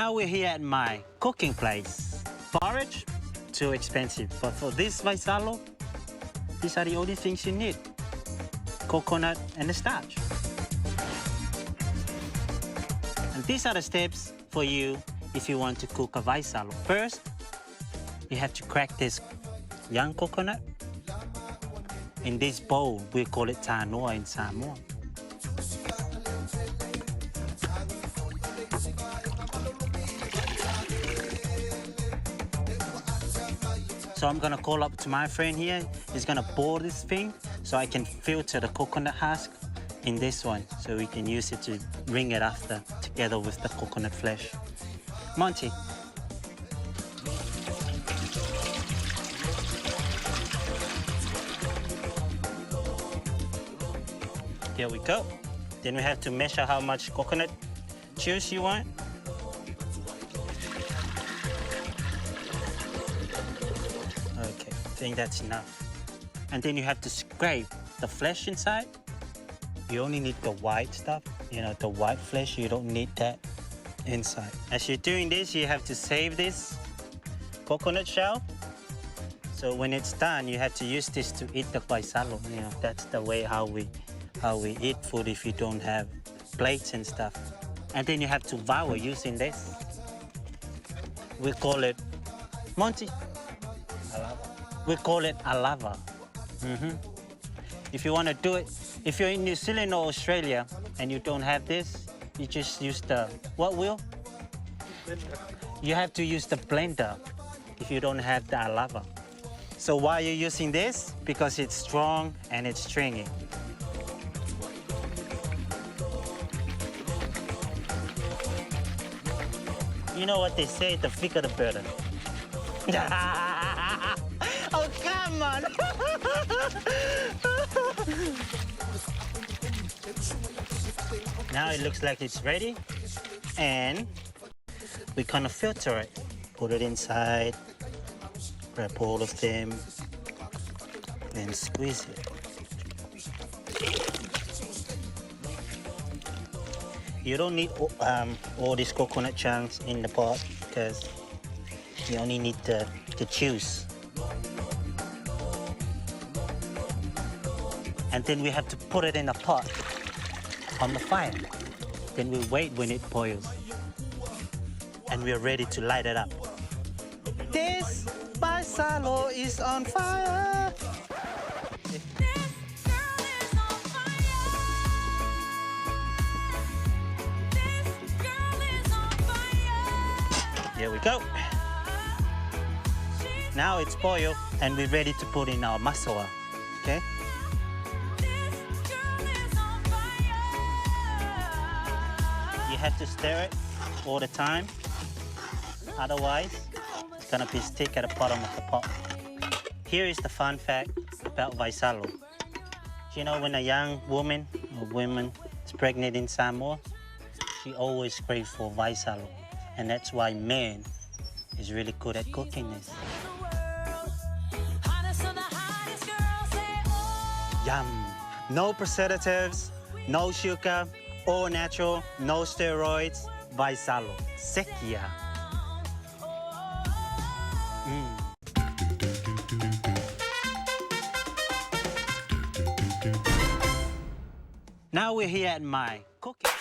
Now we're here at my cooking place. Porridge, too expensive. But for this Vaisalo, these are the only things you need. Coconut and the starch. And these are the steps for you if you want to cook a Vaisalo. First, you have to crack this young coconut. In this bowl, we call it tanoa in Samoa. So I'm gonna call up to my friend here. He's gonna pour this thing so I can filter the coconut husk in this one so we can use it to wring it after together with the coconut flesh. Monty. Here we go. Then we have to measure how much coconut juice you want. Okay, I think that's enough. And then you have to scrape the flesh inside. You only need the white stuff, you know, the white flesh, you don't need that inside. As you're doing this, you have to save this coconut shell. So when it's done, you have to use this to eat the Vaisalo. You know, that's the way how we eat food if you don't have plates and stuff. And then you have to vow using this. We call it Monty. We call it alava. If you want to do it, if you're in New Zealand or Australia and you don't have this, you just use the, what wheel? Blender. You have to use the blender if you don't have the alava. So why are you using this? Because it's strong and it's stringy. You know what they say, the thicker the better. Oh, come on! Now it looks like it's ready, and we kind of filter it. Put it inside, grab all of them, and squeeze it. You don't need all these coconut chunks in the pot because you only need the juice. And then we have to put it in a pot on the fire. Then we wait when it boils. And we are ready to light it up. This Vaisalo is on fire. Here we go. Now it's boiled and we're ready to put in our masoa, okay? You have to stir it all the time. Otherwise, it's gonna be stick at the bottom of the pot. Here is the fun fact about Vaisalo. Do you know when a young woman or woman is pregnant in Samoa, she always craves for Vaisalo. And that's why man is really good at cooking this. Yum. No preservatives, no sugar, all natural, no steroids. Vaisalo. Sekia. Now we're here at my cooking.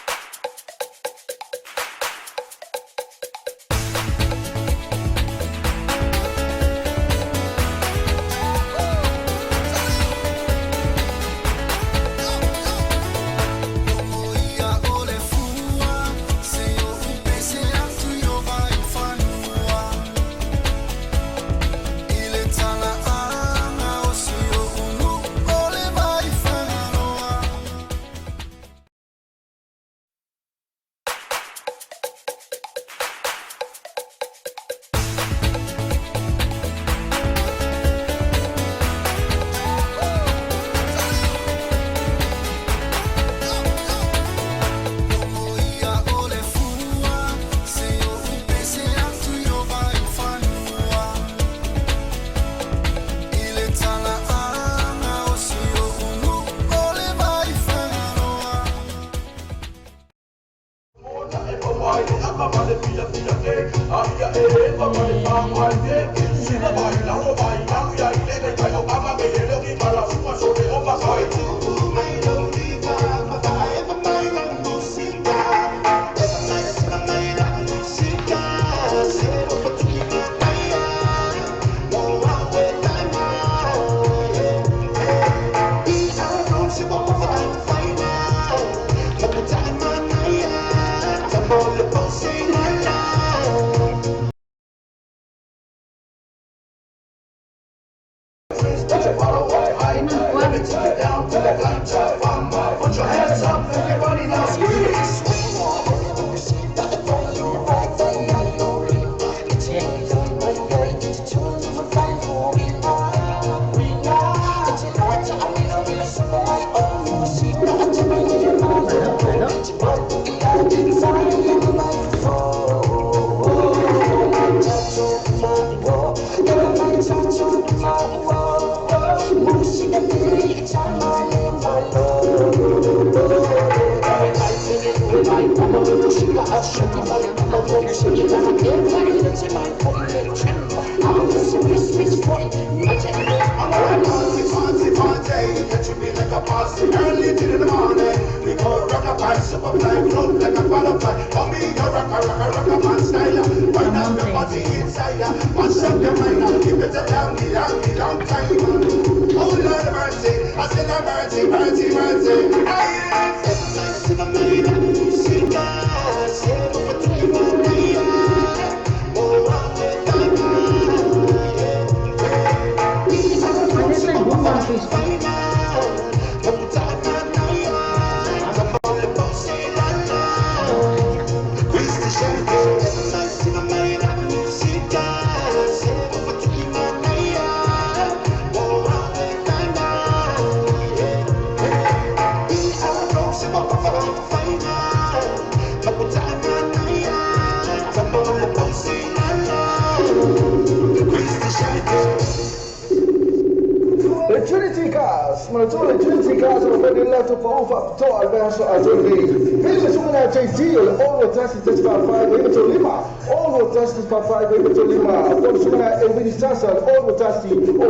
Le Trinity Cars, manatua le Trinity Cars o lo fai le latou pau faapitoa i le vaiaso atoa lenei. Pili le susuga ia JT o le 6 1 4 5 9 3 5, 6 1 4 5 9 3 5. Po o le susuga ia Elvini Sasa le 6 1 0 5 2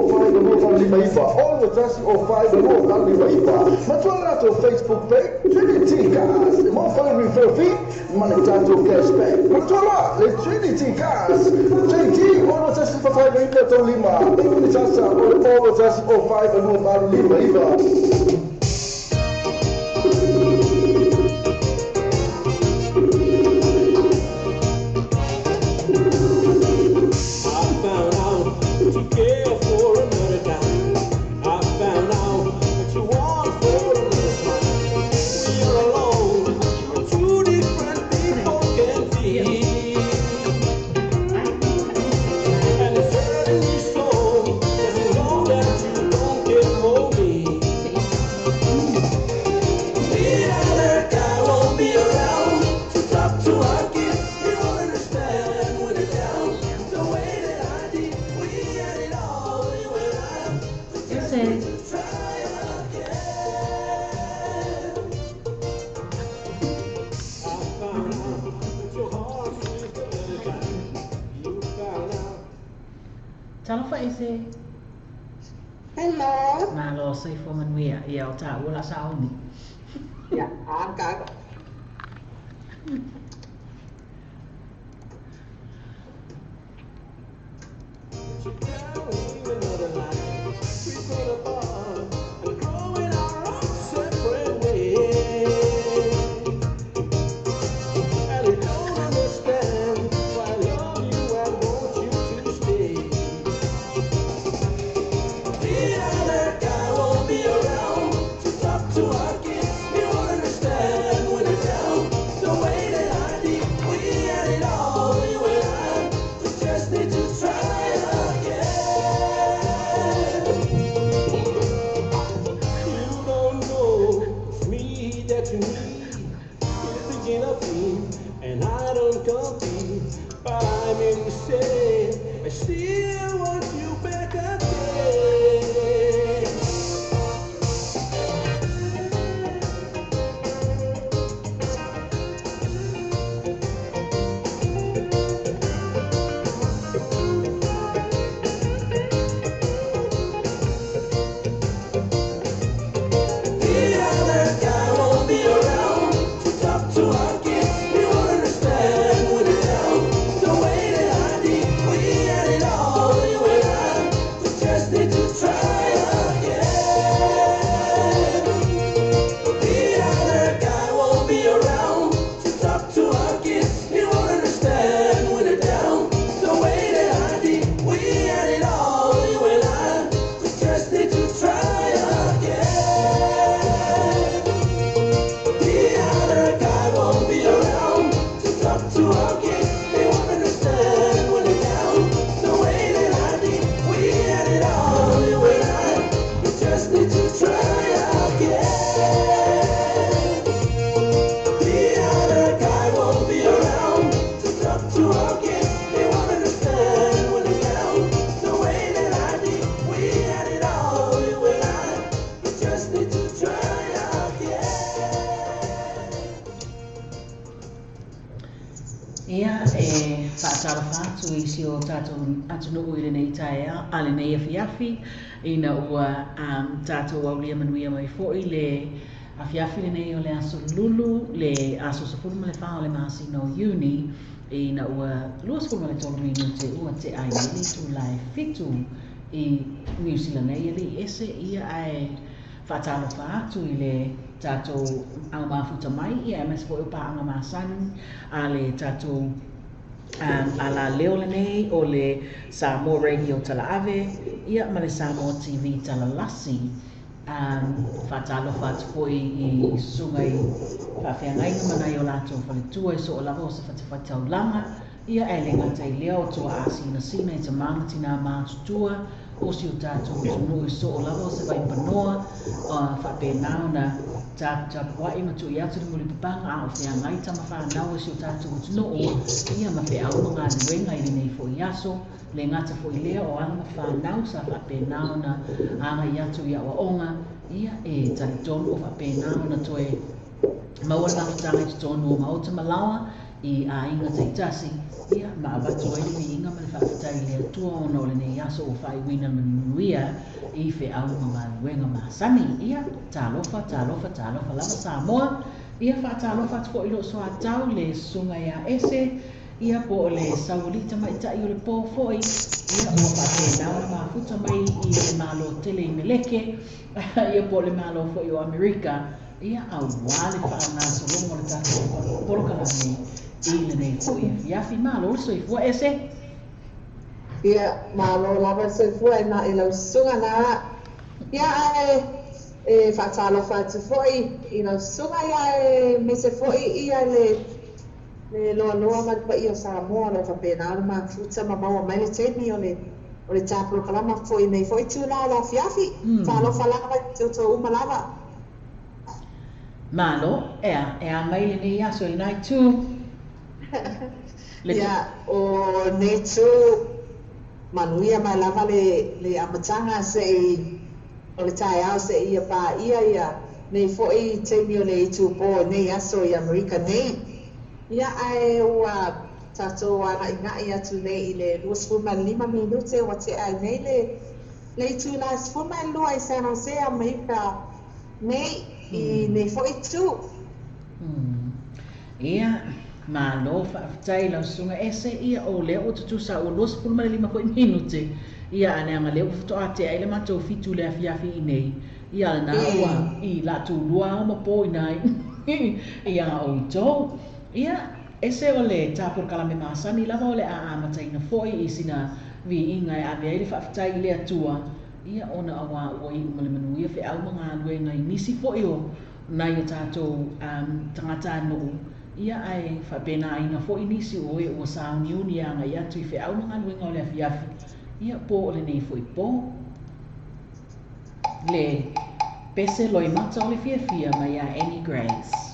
8 5 9, 6 1 0 5 2 8 5 9. Manatua le latou Facebook page Trinity Cars, e maua foi referral fee ma le tatou cashback. Manatua loa le Trinity Cars, JT 6 1 4 5 9 3 5, Elvini Sasa o le 6 1 0 5 2 8 5 9. I found out that you care for another guy. I found out that you want for another smile. We are alone, but two different people can feel. And it's hurting me so that you know that you don't care for me. The other guy won't be around to talk to our kids. He won't understand when they're down the way that I did. We had it all, you and I. Ese. Try again. I found out that your heart's with another guy. You found out. Talofa ese. Hello. Malo soifua manuia. Ia o tāua la sauni. Ya, agak. You're telling another lie. We put a bond and go in our own separate ways. And you don't understand why I love you and want you to stay. The other guy won't be around to talk to our kids. He won't understand when they're down the way that atu i si o tatou atunuu i lenei taeao, a lenei afiafi, ina ua tatou aulia manuia mai foi le afiafi lenei o le aso Lulu, le aso 14 o le masina o Iuni, ina ua 23 minute ua tea ai nei le itula e 7 i Niu Sila nei, e le i ese ia ae faatalofa atu i le tatou au mafuta mai, ia aemaise foi o paaga masani a le tatou alaleo lenei o le Samoa Radio Talaave, ia ma le Samoa TV Talalasi. Faatalofa atu foi i susuga i faafeagaiga ma nai o latou faletua i soo lava o se fatafaitaulaga, ia ae le gata i lea o tuaa sinasina i tamā ma tinā matutua o si o tatou atunuu i soo lava o se vaipanoa, faapena ona taputapuai ma tui atu le mulipapaga a o feagai tama fanau o si o tatou atunuu, ia ma feau ma galuega i lenei foi aso. Le gata foi lea o alo ma fanau sa faapena ona agai atu i aoaoga, ia e talitonu o faapena ona toe maua le mafutaga i totonu o maota ma laoa i aiga taitasi, ia ma avatu ai le viiga ma le faafetai i le Atua ona o lenei aso ua faaiuina le manuia i feau ma galuega masani. Ia, talofa, talofa, talofa lava Samoa. Ia, faatalofa atu foi i lou soatau le susuga ia Ese, ia po o le saualii tamaitai o le po foi, ia ua faapena ona mafuta mai i le Malo tele i Meleke, ia po o le Malo foi o Amerika, ia auā le faagasologa o le tatou polokalame i lenei foi afiafi. Malo le soifua Ese. Ia, malo lava le soifua e na i lau susuga na. Ia, ae e faatalofa atu foi i lau susuga, ia aemaise foi ia le le loaloa ma le paia o Samoa o lo o faapena ona mafuta ma maua mai le taimi o le o le ta polokalama foi i lenei foi itula o le afiafi. Talofa lava i outou uma lava. Malo, ea, e a mai lenei aso i lena itu? Le Ia, o lenei itu, manuia mai lava le le amataga se i o le taeao seia paia ia nei foi taimi o le itupo i nei aso i Amerika nei. Ia, ae ua tatou agaigai atu nei i le 25 minute ua tea ai nei le le itula e 12 i San Jose, Amerika nei, i nei foi itu. Ia, malo faafetai i lau susuga Ese, ia o lea ua tutusa ua 25 foi minute, ia a leaga lea ua faatoa tea ai le matou 7 i le afiafi i inei, ia lena ua i la tulua ao ma po ina ia outou. Ia, Ese o le tā polokalame masani lava o le a amataina foi i sina viiga e ave ai le faafetai i le Atua, ia ona auā ua iu ma le manuia feau ma galuega i nisi foi o nai o tatou tagatanuu, ia ae faapenaina foi nisi o e ua sauniuni e agai atu i feau ma galuega o le afiafi, ia po o lenei foi po. Le pese loimata o le fiafia mai ia Annie Grace.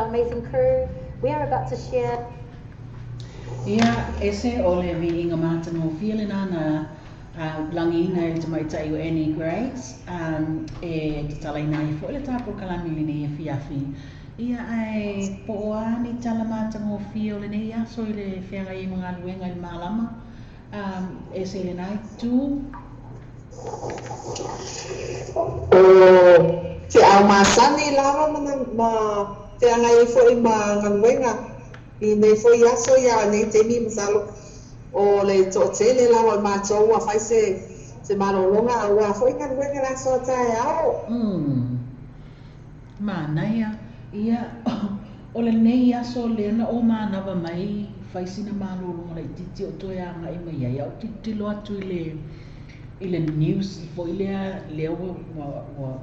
amazing crew. We are about to share Ia, ese o le viiga matagofie lenā na lagiina e le tamaitai o Annie Grace, e tatalaina ai foi le ta polokalame i lenei afiafi. Ia, ae po o a ni tala matagofie o lenei aso i le feagai ai ma galuega i le malama, ese i lenā itu? O feau masani lava ma feagai ai foi ma galuega i nei foi aso ia nei taimi masalo o le toatele lava o matou ua fai se malologa aua foi galuega i le aso a taeao. Manaia. Ia, o lenei aso lea na ou manava mai fai sina malologa laitiiti o toe agai mai ai, a ou tilotilo atu i le news foi lea lea ua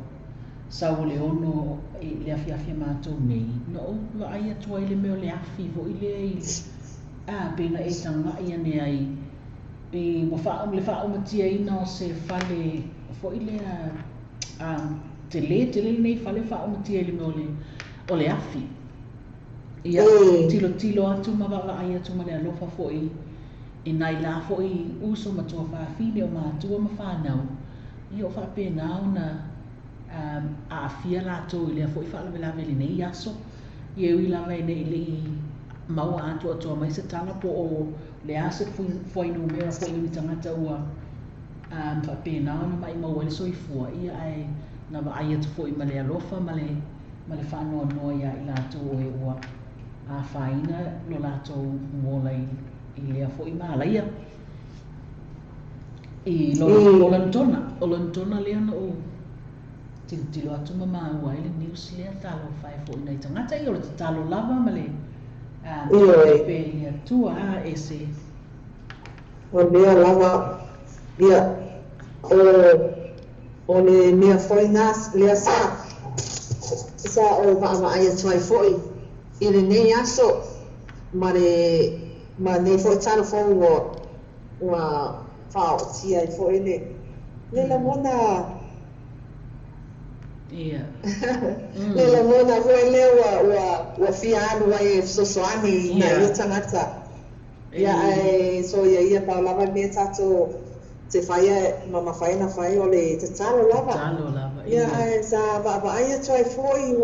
sau o le 6 i le afiafi a matou nei, na ou vaai atu ai le mea o le afi foi lea i a pe na e tagai ane ai i ua le faaumatiaina o se fale foi lea tele tele lenei fale faaumatia i le mea o le afi. Ia, tilotilo atu ma vaavaai atu ma le alofa foi i nai la foi uso ma tuafafine o matua ma fanau, ia o faapena ona aafia latou i lea foi faalavelave i lenei aso. Ia e ui lava e ne i le'i maua atoatoa mai se tala po o le a se fuainumera foi o ni tagata ua faapena ona maimau ai le soifua, ia ae na vaai atu foi ma le alofa ma le faanoanoa iā i latou o e ua afaina lo latou ola i lea foi malaia i Lonitona. O Lonitona lea na ou tilotilo atu ma maua ai le news lea, talofa e foi nai tagata, ia o le tatalo lava ma le pe i le Atua a ese. O lea lava, ia, o le mea foi na lea sa ou vaavaai atu ai foi i lenei aso ma le ma nei foi tala fou ua faaootia ai foi le lagona. Le lagona foi lea ua fia alu ai e fesoasoani i nai ia tagata. Ia, ae soia ia pau lava mea tatou te faia ma mafai ona fai o le tatalo lava. Tatalo lava. Ia, ae sa vaavaai atu ai foi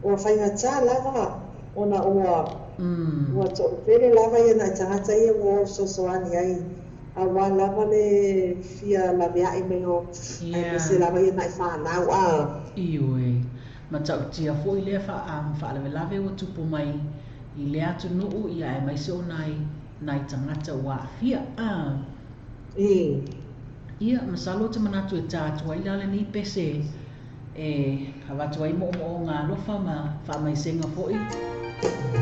ua faigata lava ona ua toatele lava ia nai tagata ia ua o fesoasoani ai aua lava le fia laveai mai o aemaise lava ia nai fanau a. Ioe, matautia foi lea faalavelave ua tupu mai i le atunuu, ia aemaise o nai tagata ua aafia. Ia, masalo o te manatu e tā atu ai la lenei pese e avatu ai moomooga alofa ma faamaisega foi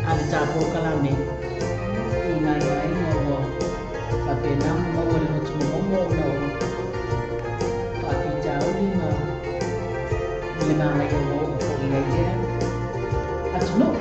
a le tā polokalame i nai aiga ua faapena ona maua le loto momomo ona o faafitauli ma le malaia ua oo foi i ai lea atunuu.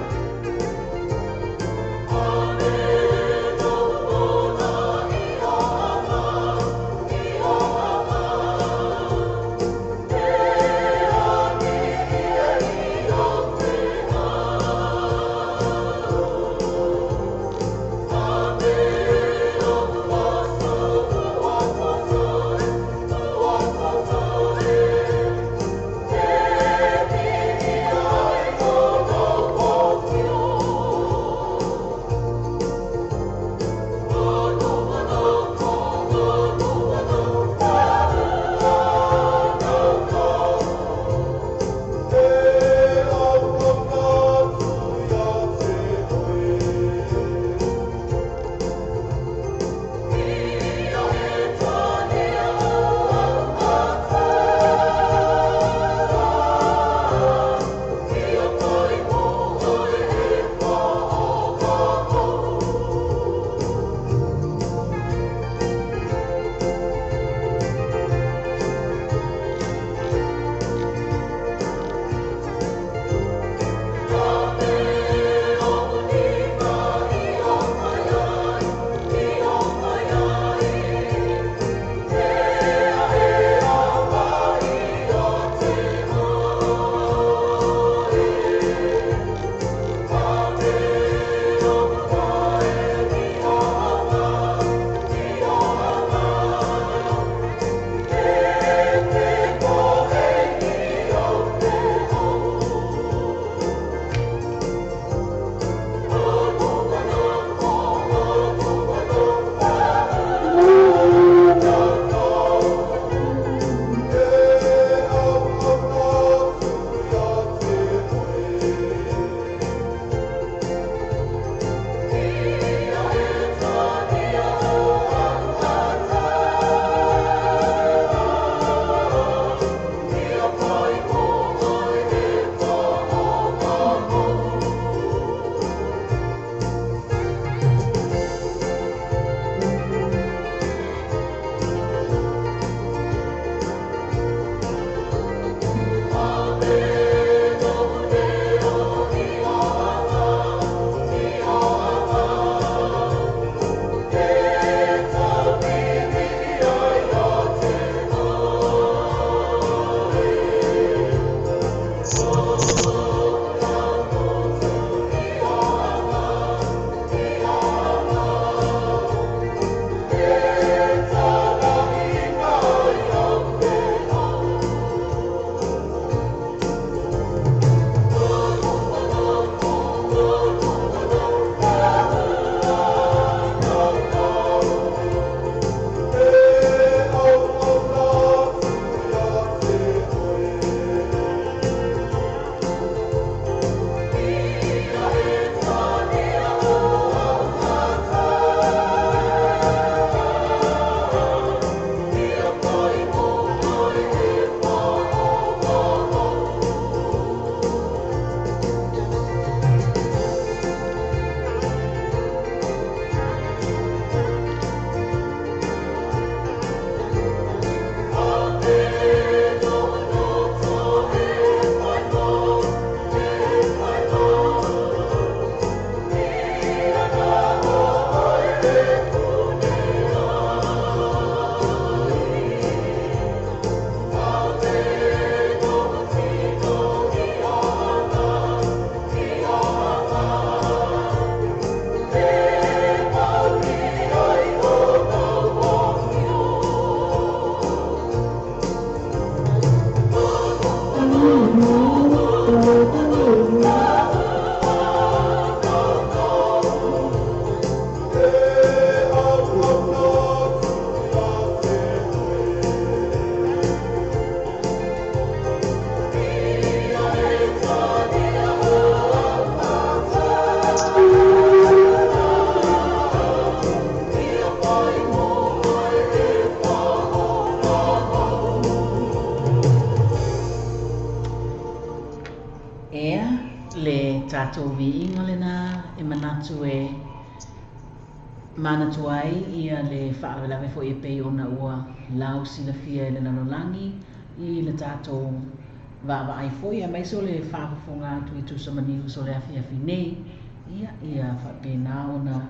tatou viiga lena e manatu e manatu ai ia le faalavelave foi e pei ona ua lausilafia e le lalolagi i le tatou vaavaai foi aemaise o le faafofoga atu i tusa ma news o le afiafi nei. Ia, ia faapena ona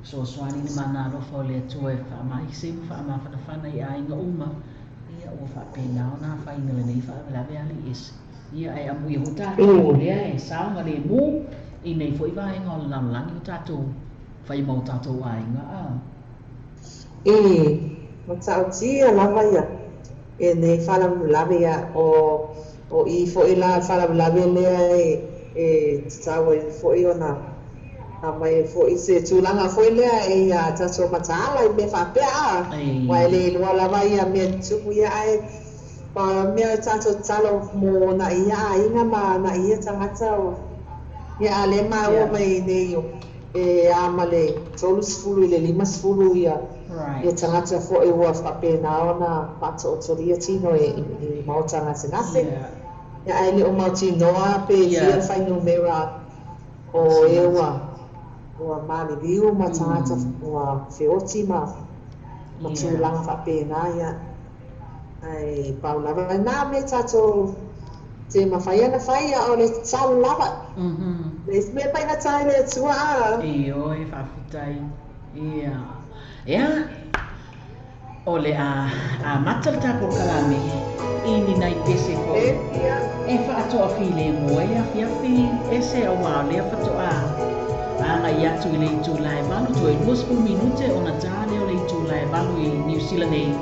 fesoasoani le mana alofa o le Atua e faamaise ma faamafanafana i aiga uma. Ia, ua faapena ona afaina lenei faalavelave alii ese. Ia, ae amuia foi tatou o lea e saogalemu i nei foi vaega o le lalolagi o tatou fai ma o tatou aiga. A. E matautia lava ia e nei faalavelave ia o o i foi la faalavelave lea e e tatau ai foi ona aumai ai foi se tulaga foi lea e ia tatou mataala i mea faapea a aua e le iloa lava ia mea tupu ia ae mea o tatou tatalo mo nai ia aiga ma nai ia tagata o ia a lea maua mai nei e a ma le 30 i le 50 ia ia tagata foi ua faapena ona faataotolia tino i maota gasegase. Ia ae le o mautinoa pe fia le fuainumera o e ua ua maliliu ma tagata ua feoti ma ma tulaga faapena ia. Ae pau lava lena mea tatou te mafai ona fai a o le tatalo lava. Le isi mea faigata i le Atua a. Ioe, faafetai. Ia. Ia, o le a amata le ta polokalame i ni nai pese foi e faatoafilemu ai le afiafi ese auā o lea faatoa agai atu i le itula e 8 toe 20 minute ona ta lea o le itula e 8 i Niu Sila nei.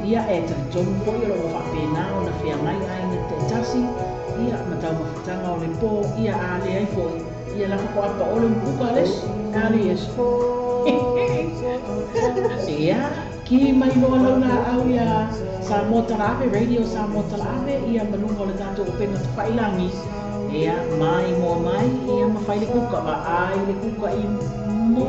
Ia, e talitonu foi o lo o faapena ona feagai aiga taitasi, ia, ma taumafataga o le po, ia, a leai foi, ia lafo ko apa ole umukuka a le isi, a le isi. Ia, ki mai loa lau laau ia Samoa Talaave, Radio Samoa Talaave, ia ma luga o le tatou upega tafailagi, ia, mai moa mai, ia ma fai le kuka, vaai le kuka i mo.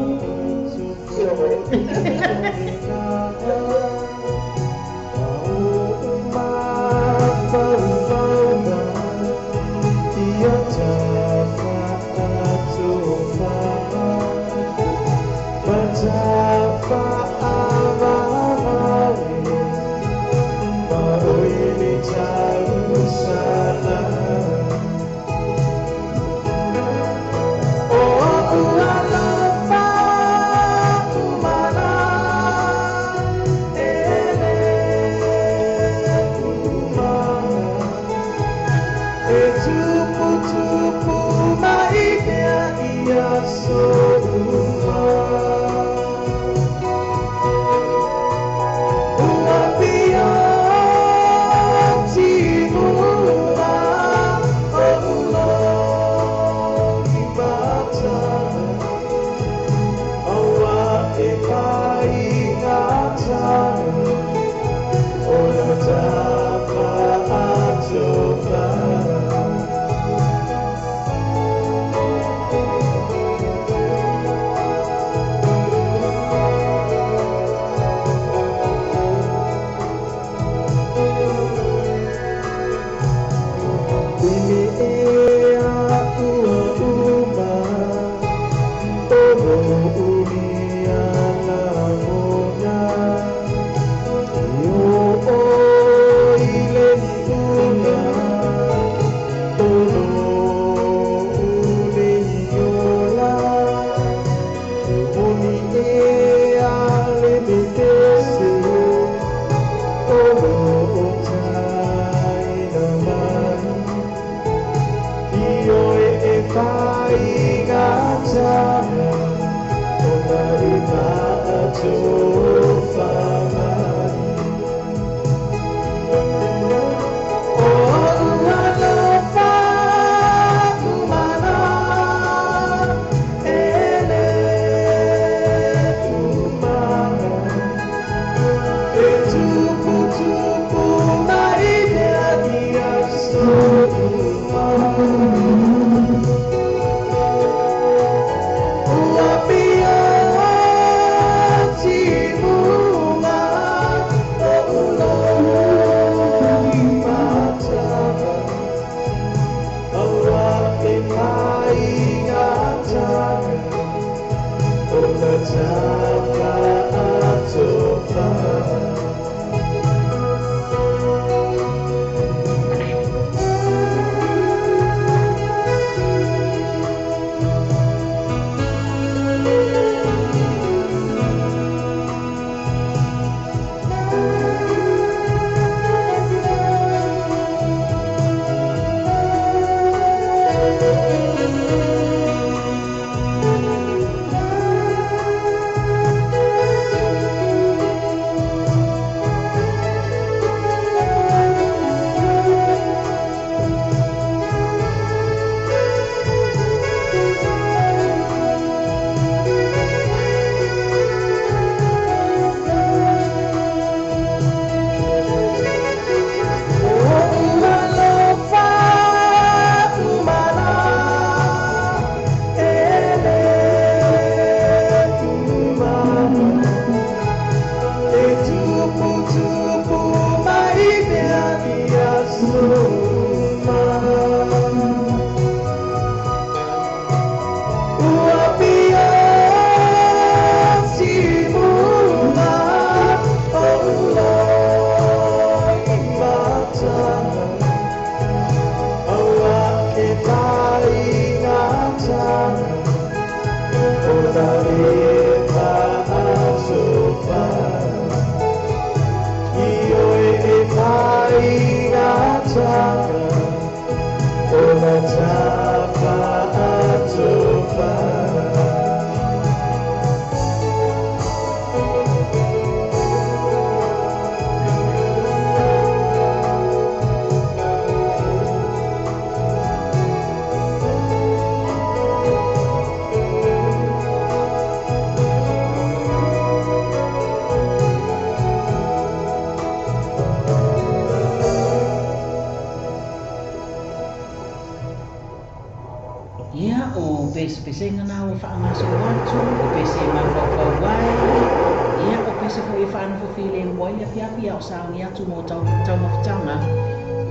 Ia, o pesepeseina na ua faagasolo atu, o pese e mafaufau ai, ia, o pese foi e faanofofilemu ai le afiafi a o sauni atu mo taumafataga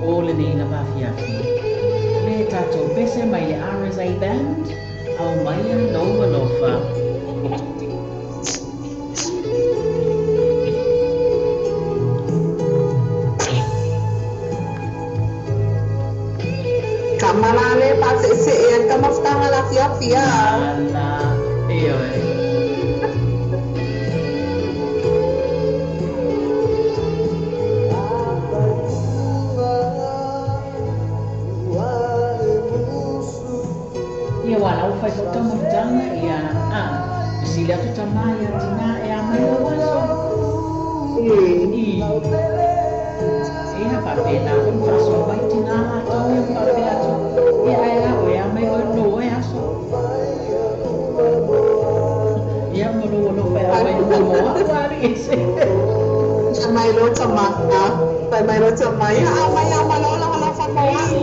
o lenei lava afiafi. Le tatou pese mai le RSA Band, Aumaia Lou Alofa. Kamalale pase'ese'e ai le taumafataga le afiafi a. Ala, ioe. Ia ua la ua fai foʻi taumafataga ia a fesili atu tamā ia tinā e a mai lau aso. I. Ia faapena foi ma faasoa mai tinā latou ia ma faapea atu, ia ae la oe a mai oe lou oe aso. Ia ma lou alofa e aumai luma mo a'u alii ese. Mai lo tamā, fai mai lo tamā, ia aumai lava ma lou alofa mo a'u.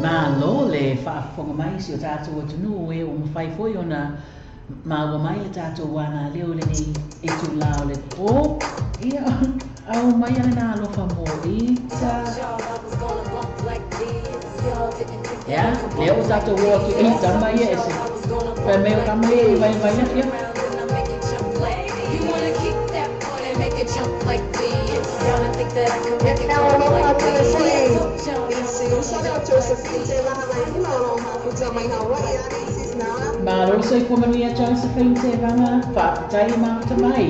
Malo le faafofoga mai i si o tatou atunuu e ua mafai foi ona maua mai le tatou ana leo i lenei itulā o le pō. Ia, ao mai a lena alofa mo ita. Ia, lea ua tatou o atu i tama ia e se. Fai mai o tama ia i vai vai afi afi. Ia o loo faapea foi i si uso lea o Josephine Tevaga Vailima o loo mafuta mai Hawaii alii sis na. Malo le soifua manuia Josephine Tevaga, faafetai le mafuta mai.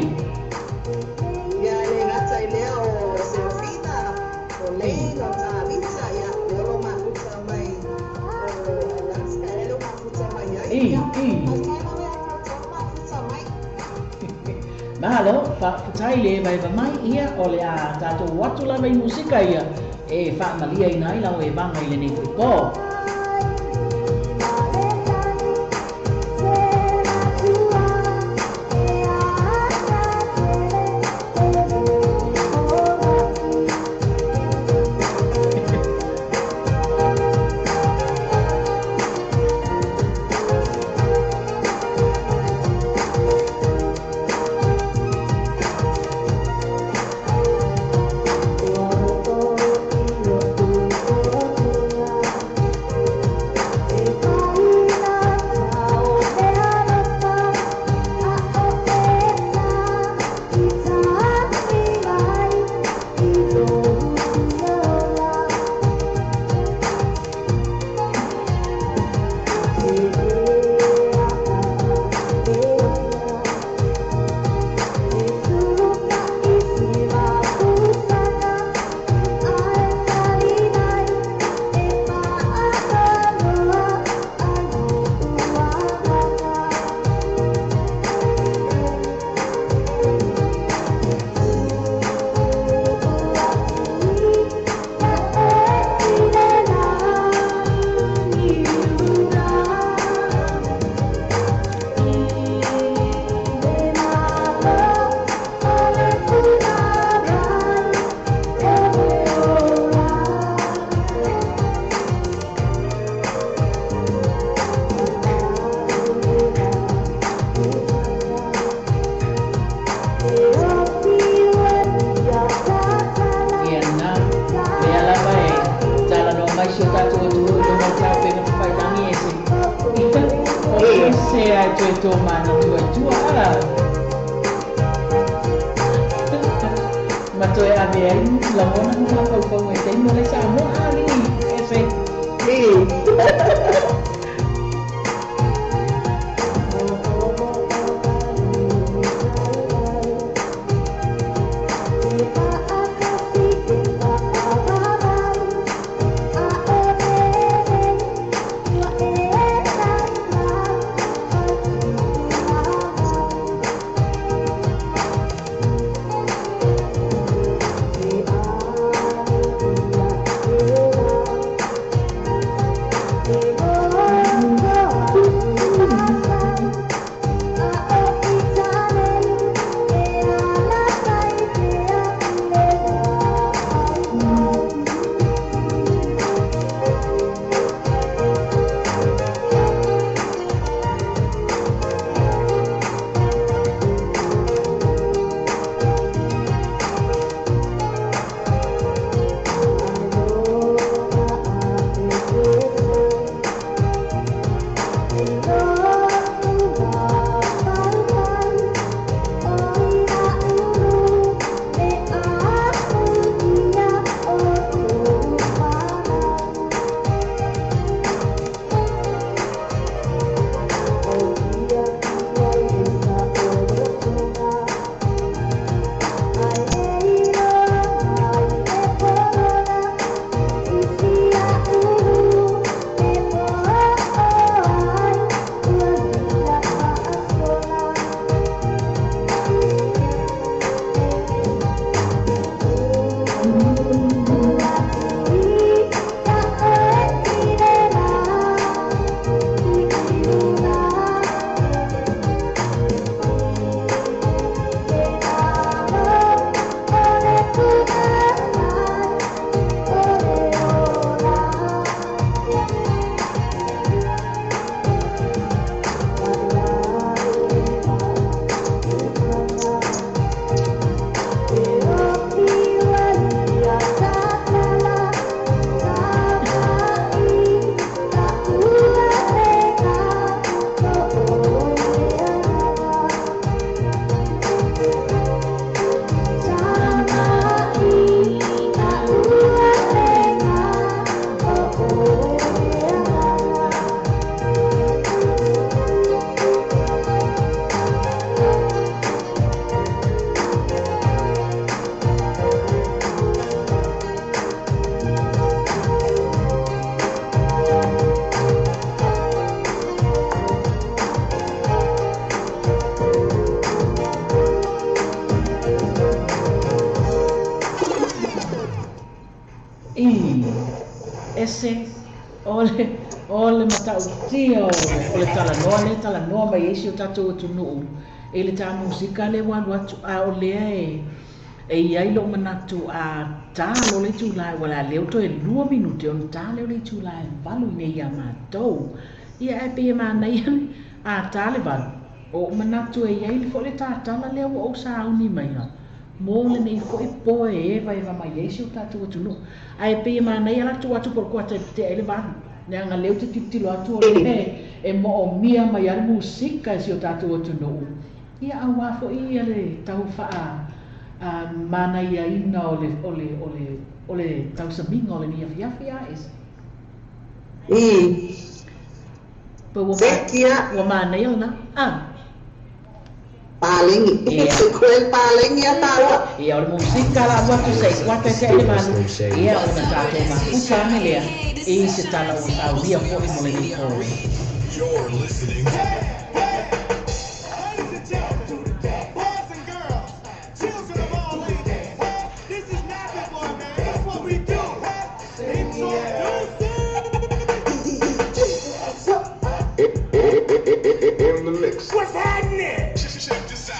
Ia e le gata i lea o Serafina, o Lane, o Tavita, ia lea o loo mafuta mai o Alaska, e leo mafuta mai ai. Ia faafetai lava ia tatou mafuta mai. Malo, faafetai le vaeva mai, ia o le a tatou o atu lava i musika ia e faamaliaina ai lau evaga i lenei foi pō. Ia lena, lea lava e talanoa mai si o tatou atunuu i luga o le taupegafailagi ese. Ia, o ese a e toe tomanatu ai tua a. Ma toe ave ai lagona ma mafaufauga i taimi o le Samoa alii ese. Ese o le matautia o le talanoa lea talanoa mai ai si o tatou atunuu i le tā musika lea ua alu atu, a o lea e iai lou manatu a tā lo le itulā ua le a lea ua toe 2 minute ona tā lea o le itulā e 8 i nei iā matou. Ia, ae pei e manaia a tā le 8 o ou manatu e iai foi le tatala lea ua ou sauni maia mo lenei foi poe e evaeva mai ai si o tatou atunuu. Ae pei e manaia la tuu atu po o le kuata e tea ai le 8, leaga lea ou te tilotilo atu o le e moomia mai a le musika e si o tatou atunuu. Ia, auā foi ia le tau faa manaiaina o le tausamiga o lenei afiafi a ese. I. Pa ua Sekia. Ua manaia lena a. Palengi. Ia. Koe palengi a tāua. Ia, o le musika la ua atu sei kuata e tea i le 8, ia ona tatou mafuta ane lea i se tala ua saunia foi mo lenei po. You're listening to Ladies and gentlemen, boys and girls, children of all ages, this is Nappy Boy, man. This is what we do. Introducing. In the mix. What's happening? Check this out.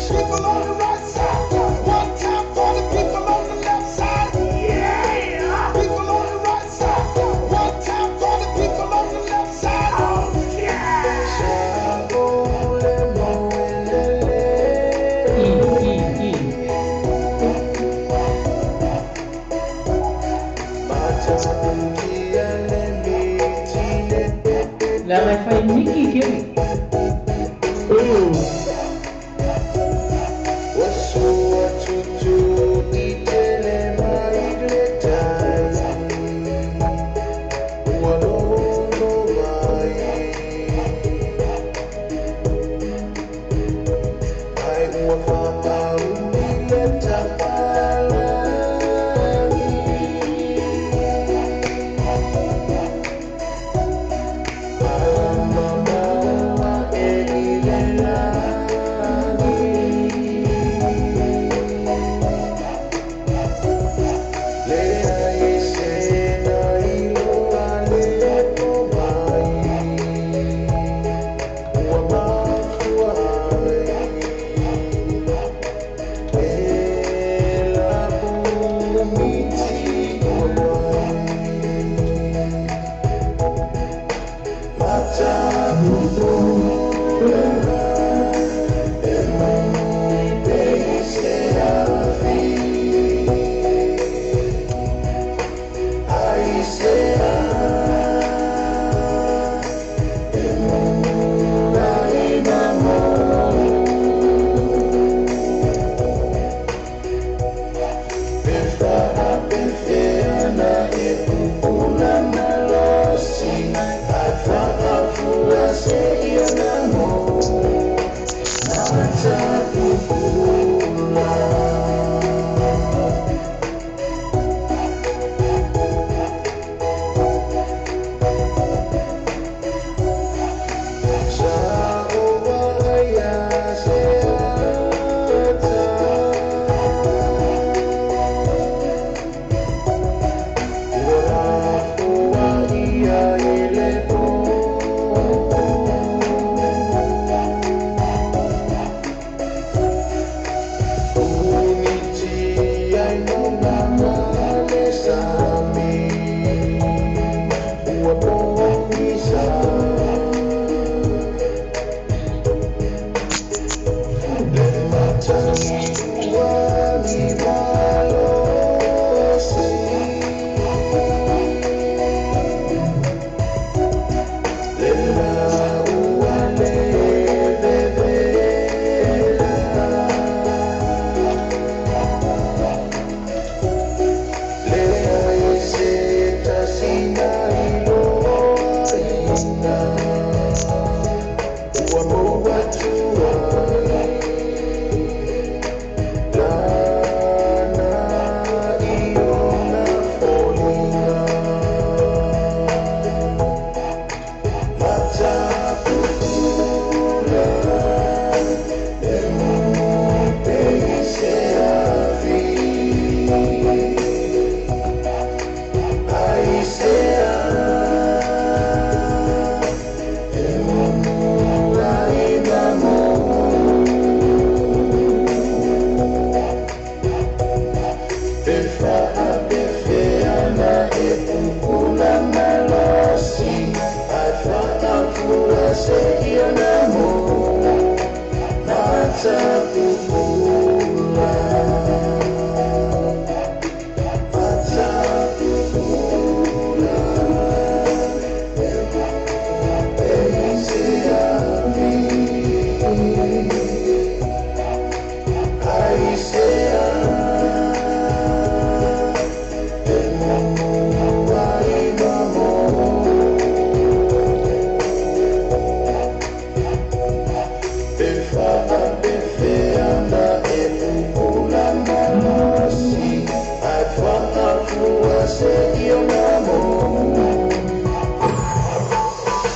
People on the right side, one time for the people on the left side. Yeah. People on the right side, one time for the people on the left side. Oh yeah. I i i. Leaga e fai niki keli.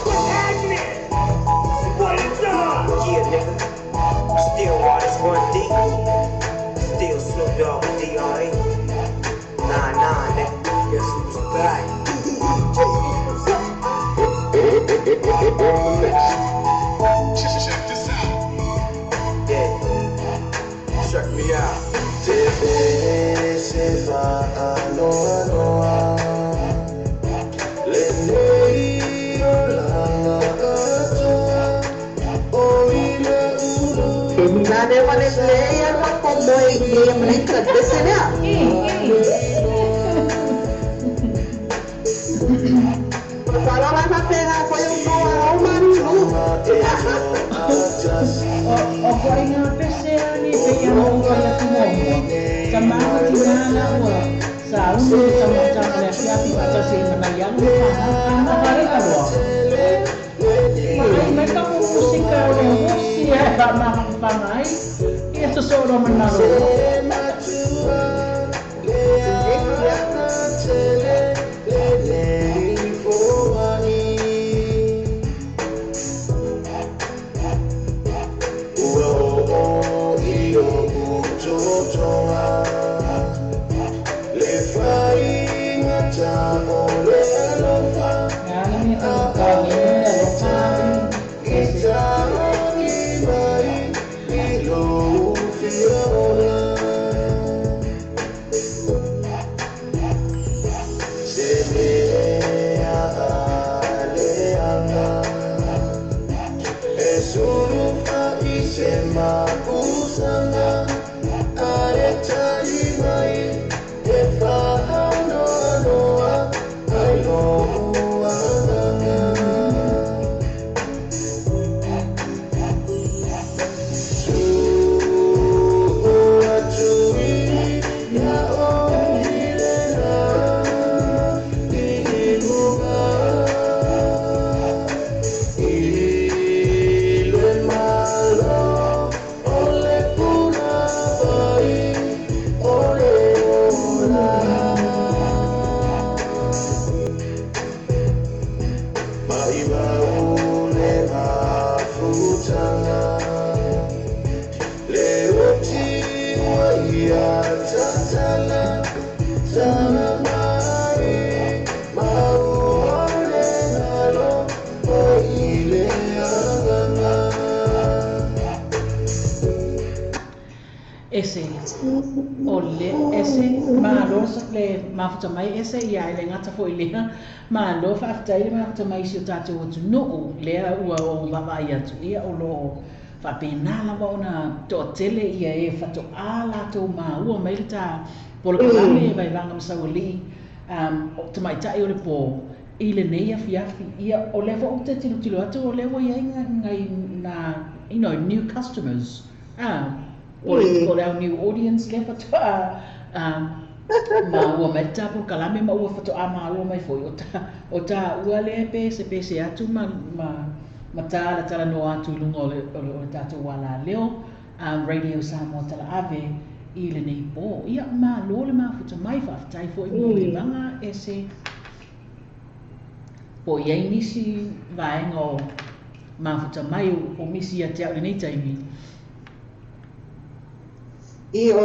What's happening? What is up? Yeah, nigga. Still Waters 1D. Still Snoop Dogg with D.R.E. 9-9, nigga. Guess who's back? Check this out. Yeah. Check me out. La le wa le le ia ma ko moe i ia ma le pese lea. Fala la pera foi um no a o marilu. O koʻiga pese ani pe ia mo ua le tumomo. Ta maga tinana ua sa unu le tamatama le afiafi faatasi ai ma nai alu ma fanau ma falega loa. Ma ai mai ka mo musika o le hosi e faamagamaga ai. Ia sosoo loa ma le malolo. Ala mea faigata le alofa ese. Ese o le ese malo le mafuta mai ese ia e le gata foʻi lea malo faafetai le mafuta mai i si o tatou atunuu lea ua ou vaavaai atu ia o loo faapenā lava ona toatele ia e fatoʻā latou maua mai le ta polokalame e Vaivaga ma Saualii o tamaitaʻi o le pō i lenei afiafi ia o lea foʻi ou te tilotilo atu o lea ua iai nai na new customers po o le au new audience lea fatoʻā maua mai le ta polokalame ma ua fatoʻā maua mai foi o taua lea pesepese atu ma ma ma ta le talanoa atu i luga o le tatou alaleo Radio Samoa Talaave i lenei pō. Ia malo le mafuta mai faafetai foʻi mo vaivaga ese po o i ai nisi vaega o mafuta mai o misi ia te au i lenei taimi. I o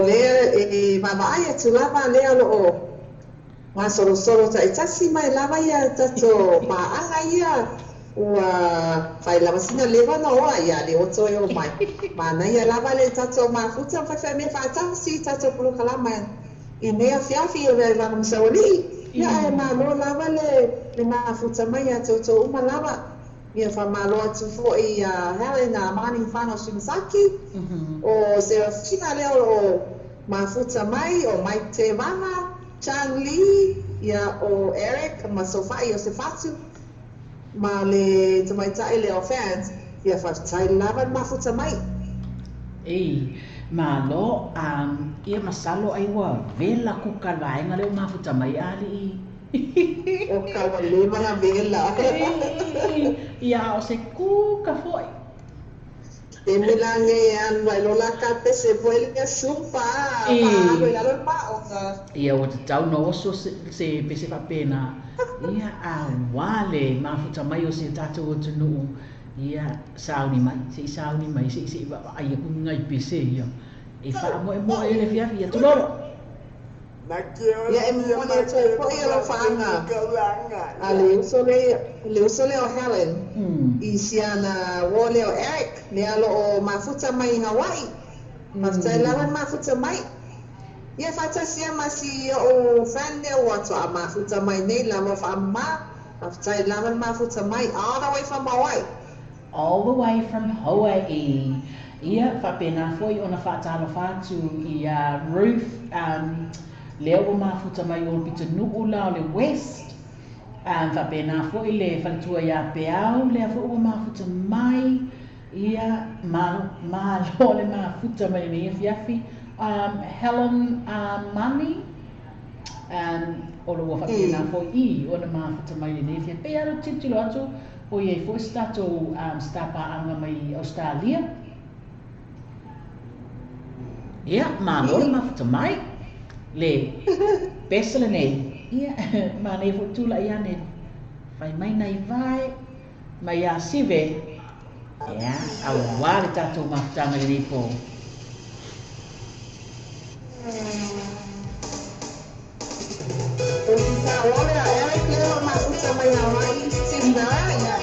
lea e vaavaai atu lava lea o loo gasolosolo taitasi mai lava ia tatou paaga ia ua fai lava sina leva ona oa ia le oto e o mai. Manaia lava le tatou mafuta ma faifai mea faatasi tatou polokalama i nei afiafi o le Aivaga ma Saualii. Ia ae malo lava le mafuta mai ia te outou uma lava. Ia faamalo atu foi ia Helen Manifano Shimasaki, o Serafina lea o lo o mafuta mai, o Mike Tevaga, Chang Lee, ia o Eric ma Sofa'i Iosefatu ma le tamaitai lea o Fans, ia faafetai lava le mafuta mai. Ei, malo, ia masalo ai ua vela kuka le vaega lea ua mafuta mai a alii. O ka ua leva na vela. Ia a o se kuka foi. Taimi la nei e alu ai loa la ka pese foi lea supa faaalu ai lalo le paoga. Ia ua tatau ona oso se pese faapena. Ia aua le mafuta mai o si o tatou atunuu. Ia sauni mai, se i sauni mai se i se i vaavaai aku ni nai pese ia. E faamoemoe ai le afiafi. Ia tulolo. Ia e momoli atu ai foi alofaaga a le uso lea, le uso lea o Helen i si ana uo lea o Eric, lea o lo o mafuta mai i Hawaii. Faafetai lava le mafuta mai. Ia faatasi ai ma si oʻu friend lea ua toa mafuta mai nei lava faamama. Faafetai lava le mafuta mai, all the way from Hawaii. All the way from Hawaii. Ia, faapena foi ona faatalofa atu ia Ruth, lea ua mafuta mai o le pitonuu la o le West. Faapena foi le faletua ia Peau, lea foi ua mafuta mai. Ia, malo le mafuta mai lenei afiafi. Helen Mani, o lo o ua faapena foi i ona mafuta mai lenei afiafi. Pei lava o le tilotilo atu, o i ai foi se tatou star paaga mai Ausetalia. Ia, malo le mafuta mai. Le pese lenei. Ia, manaia foi tulai ane. Fai mai nai vae, mai ia Sive. Ia, aua le tatou mafutaga i lenei po. O si Saole a Eric lea o lo o mafuta mai Hawaii, Sisna, ia,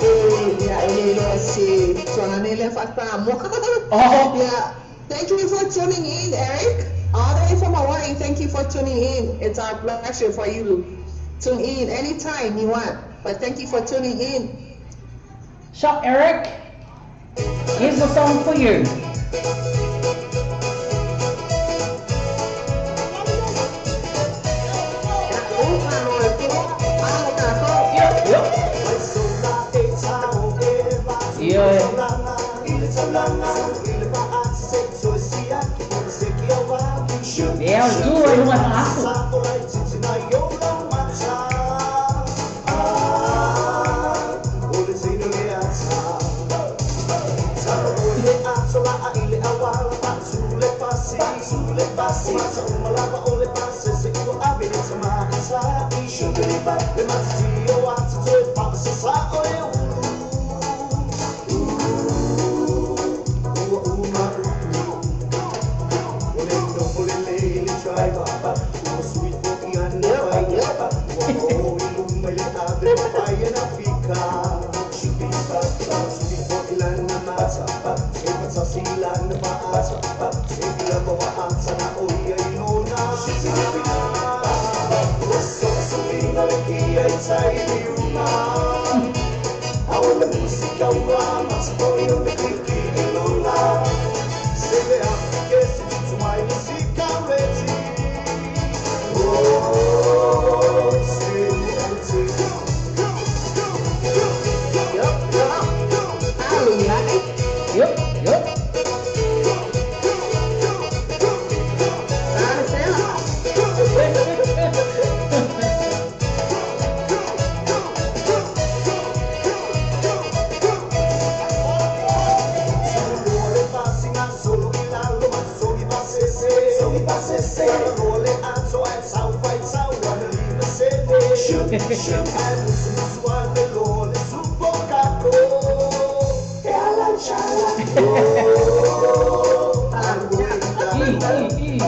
e, ia, e le iloa se tualane lea faa-Samoa. Oh. Ia, thank you for tuning in, Eric. All the way from Hawaii, thank you for tuning in. It's our pleasure for you to tune in anytime you want. But thank you for tuning in. So, Eric, here's the song for you. Yup, yup. Ia, ia o le tu ai luga faafu. Yup, yup. Alu ai. Yup, yup. Sa le fela. Alu ai. I, i, i.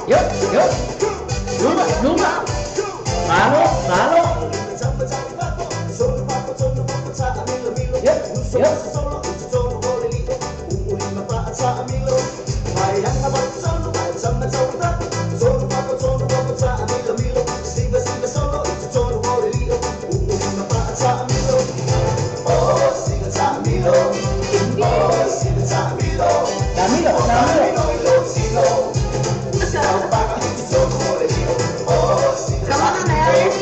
Yo, yo. Luma, luma. Malo, malo. Yo, yo. Camilo, Camilo. Come on, Eric.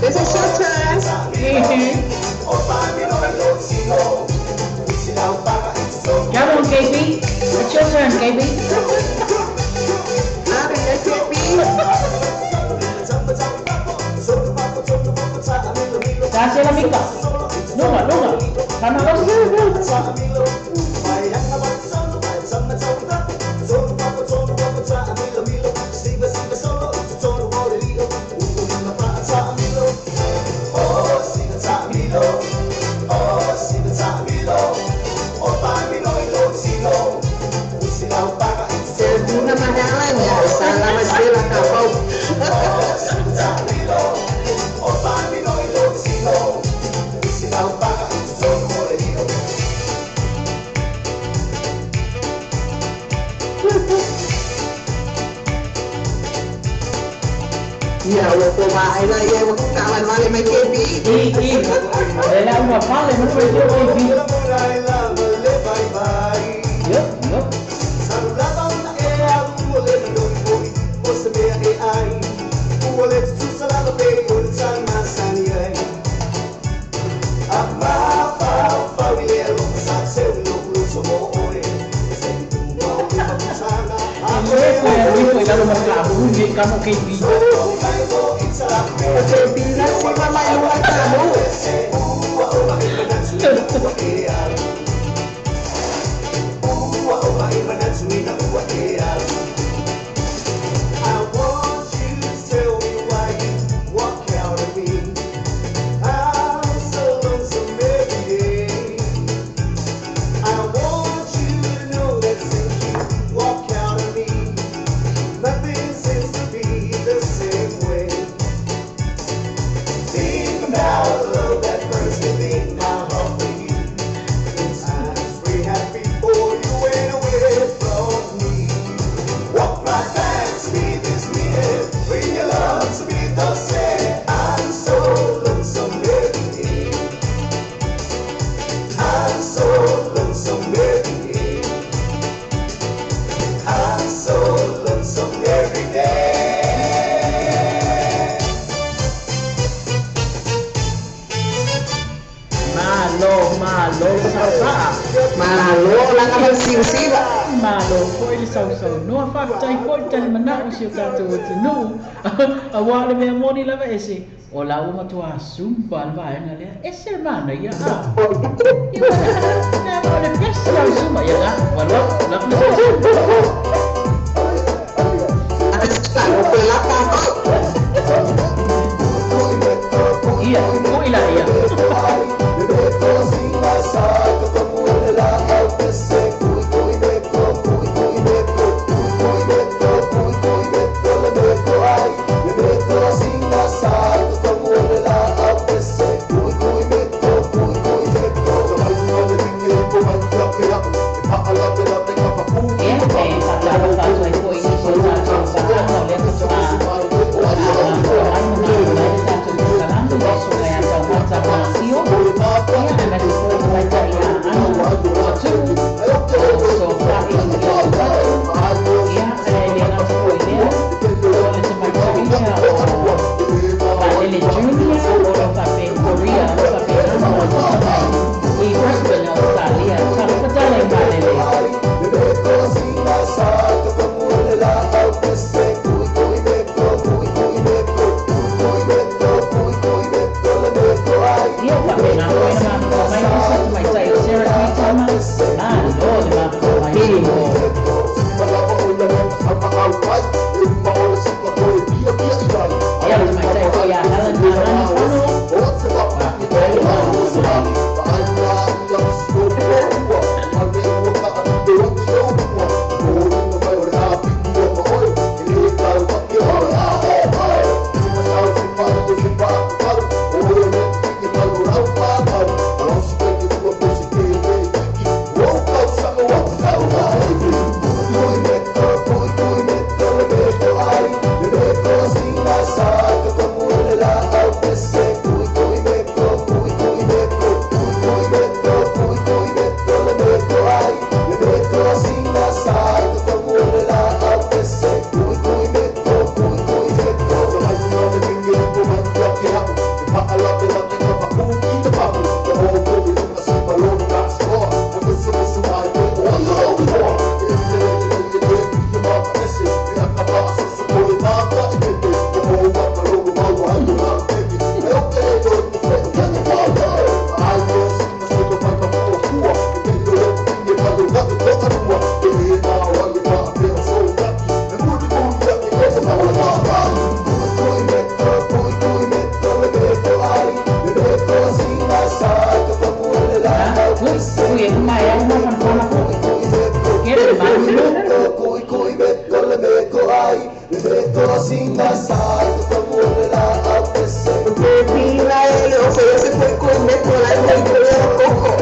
This is your turn. Come on, KB. It's your turn, KB. KB. Sasela Mika. Luma, luma. Tama Ia, ua povaai la ia ua kavalevale mai KB. I, i. Ela ua pale, manu e tio KB. Yo, yo. Ile ko ya wifo ila lo maklabu ni kamo KB. O KB la siva mai lua kamu. I want you to tell me why you walk out of me. I'm so lonesome every day. I want you to know that since you walk out of me, nothing seems to be the same way. Think about the love that burns within my heart for you. In times we had before you went away from me. Walk right back to me this minute. Bring your love to me, don't say I'm so lonesome every day. I'm so lonesome every day. I'm so lonesome every day. Malo, malo sa. Malo la ka siva. Malo foi le sausau. Noa whakatai foi tali mana o si o tātou o te nuu. A wā le mea moni lava ese. O la ua matua sumpa le vaenga lea. Ese le mana ia a. Ia wā o le pesi au sumba ia ngā. Waloa, la le pesi. Ko la ka Ia, ko ila ia. Ia, e whakatawa whātua i foi nisi o tātou whakanga o lea katoa. Mai mana o lai le tātou tukalanga i so ngai a tau mata ma Ui, e kuma e au mafanafana fo'i. Kele malulu. Pina e o fe se foi com me ko lai foi ko le koko.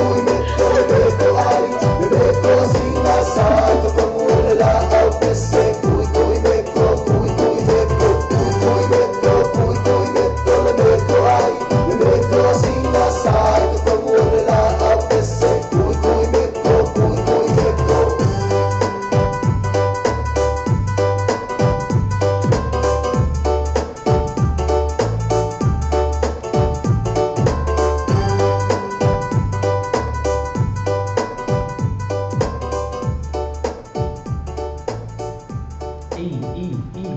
I, i, i.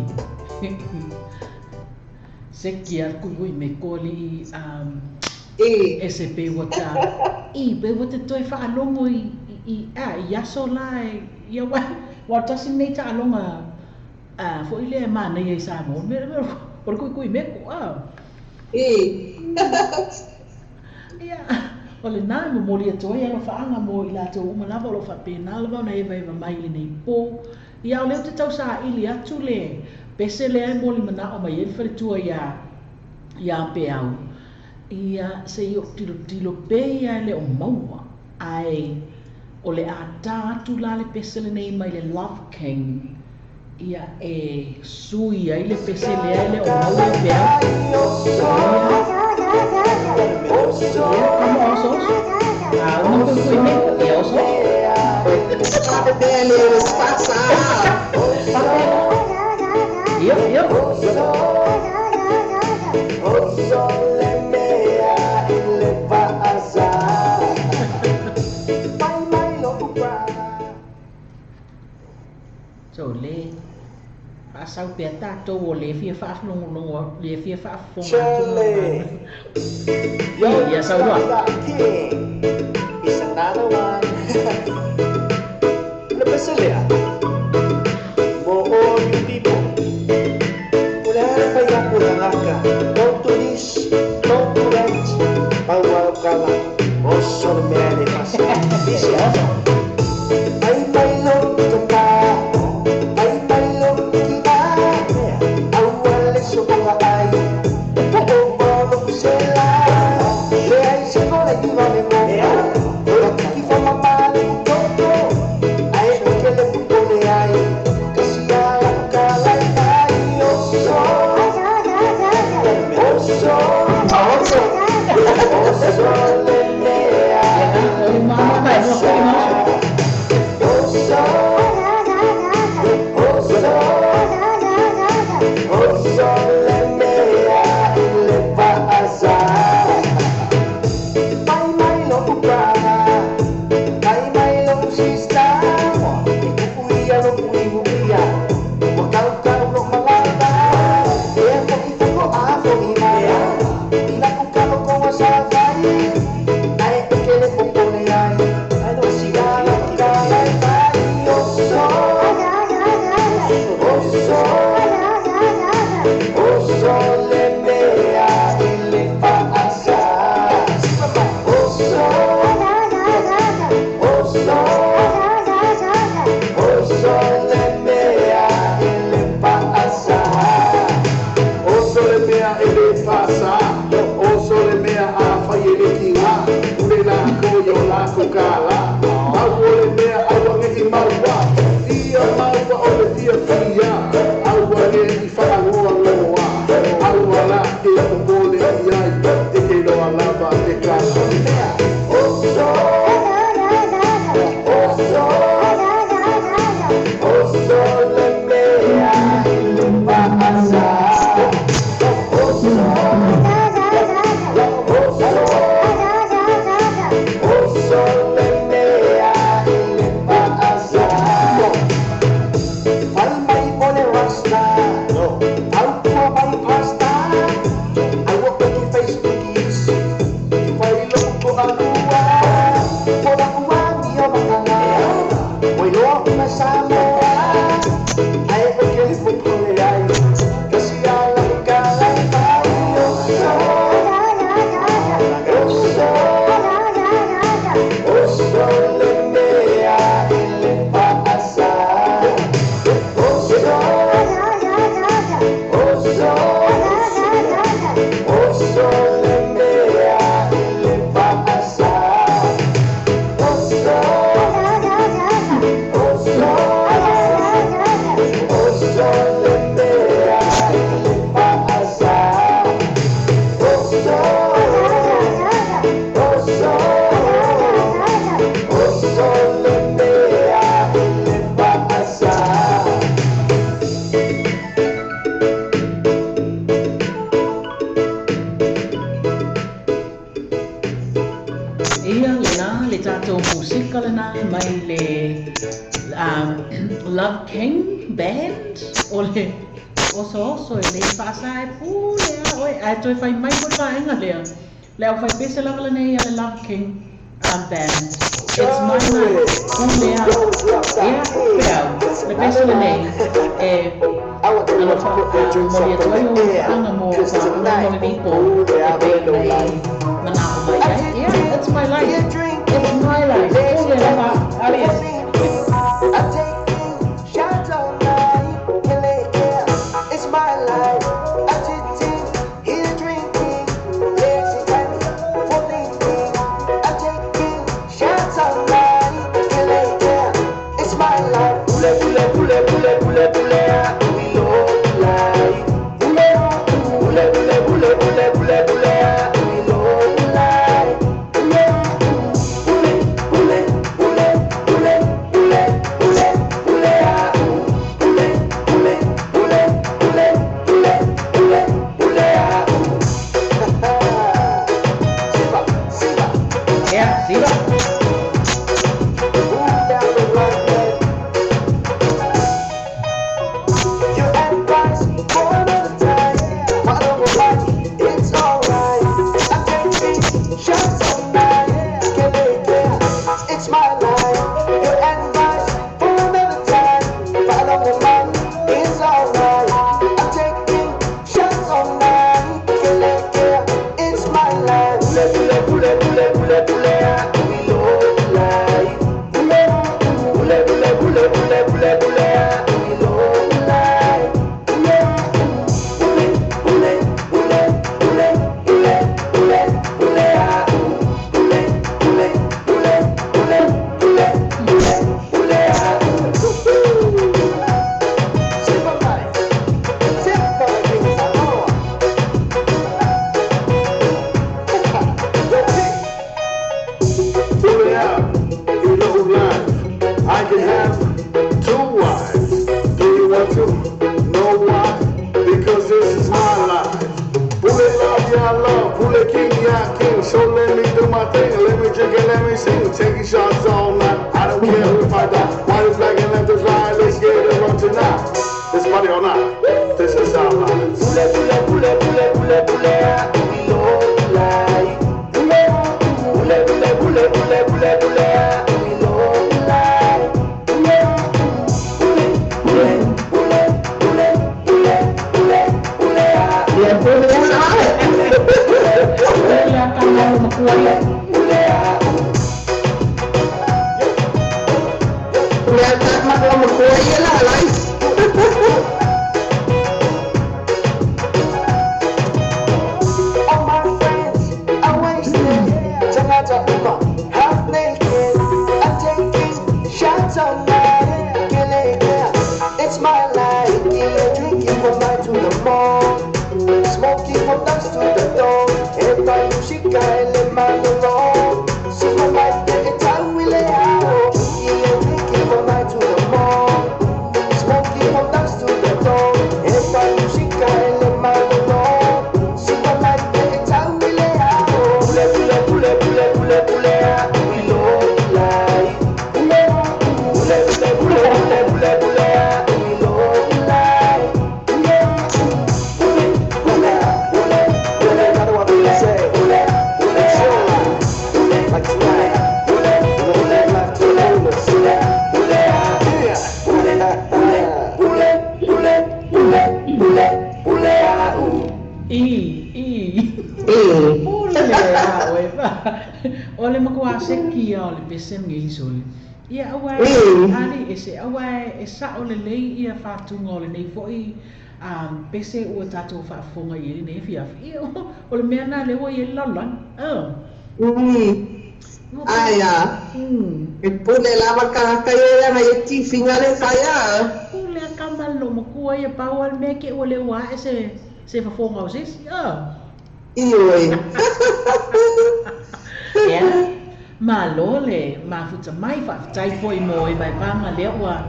Se kia kui me koli E. e se pe ua ta i pe ua te toe faalogo i i a i aso la e ia ua ua tasi nei taaloga a foʻi lea e manaia i Samoa me o le kuikui meko a E. Ia o lenā e momoli atu ai alofaaga mo i latou uma lava o loo faapena lava ona evaeva mai i lenei pō. Ia o lea ou te tausaili atu le pese lea e moli manao mai ai le faletua iā iā Peau. Ia se i ou tilotilo pea ia e le o maua ae o le a tā atu la le pese lenei mai le Love King ia e sui ai le pese lea e le o maua i Peau. Ia, come oso oso. A una kuikui meko, ia oso oso. Sabe le spasa. Ia, ia. So le faasau pea tatou o le fia faafalogologo le fia faafofoga atu Shirley, ia yo, ia saunoa. Rasta King, it's another one. Le peselea, mo all you people. O le ale fai aku langaka, don't do this, don't do that. Pau kala, oso le mea le fasa. Isi Ia oso. ai mai lo ka ai mai lo ki a, au ale so o ai. O o o lo se la, le ai se ko le ki va le mo. O la ki fa ma ma le toto, ai o ke le pupo le ai. Kasi ala ka la ai oso. Oso, Oso. oso le mea Ia o le mama ka e noa foʻi ma oso. Oso, oso, oso le mea i le paasa. Mai mai lo upa, mai mai lo sista. E kuku ia lo kui ia, ua kau kau lo malata. E fo'i foko a fo'i mai, i la kuka o koa sa vai. Ai e ke le popole ai, ai no si ala ka lai vai. Oso, oso, oso le mea i le paasa. Oso, oso, oso le mea i le paasa. Oso le mea e le pasa, oso le mea a fai e le kinga, ule la ko yo la ko kala. Au o le mea au ange i maua, ia maua o le tia fia, au ange i whaangoa ngoa, au ala ke popole i ai, e ke loa lava te kala. Oso, oso, oso le mea i le paasa. Oso, oso, oso le mea i le paasa. Fai mai o le rasta, au tua mai pasta. I work on Facebook is, fai lo ko tatou musika lena mai le um, Love King Band o le osooso e lei faasa e pule a oe ae toe fai mai foi le vaega lea le aufaipese lava lenei a le Love King um, Band It's my life pule a ia peau le pese lenei e alofa momoli atu ai ou alofaaga mo faauuga mo lenei po e pei ona e manao mai ai yeah it's my life it's my life pule lava alias. Ia, siva. Pule a i lo'u life I can have two wives Do you want to know why? Because this is my life Pule love ya love Pule king ya king So let me do my thing Let me drink and let me sing Taking shots all night I don't care if I die White is black and left is right Let's get it on tonight Let's party all night This is our lives. Ia pule a oe. Pule a tama o makua ia. Pule a tama o makua ia la life. I, i. Pule a oe. O le makuā seki ia o le pese lenei sole. Ia aua e ali ese aua e sa'o lelei ia fatuga o lenei fo'i um, pese ua tatou faafofoga i ai lenei afiafi. Ia o le mea lena lea ua i ai le lalolagi. Oh. Aia, e pule lava tagata ia leaga ia tifiga le fai a. Pule a kama le loomatua ia pau a le mea ke ua le ua ae se se fofoga o se isi. Oh. Ioe. Ia, malo le mafuta mai, faafetai foi mo e vaevaga lea ua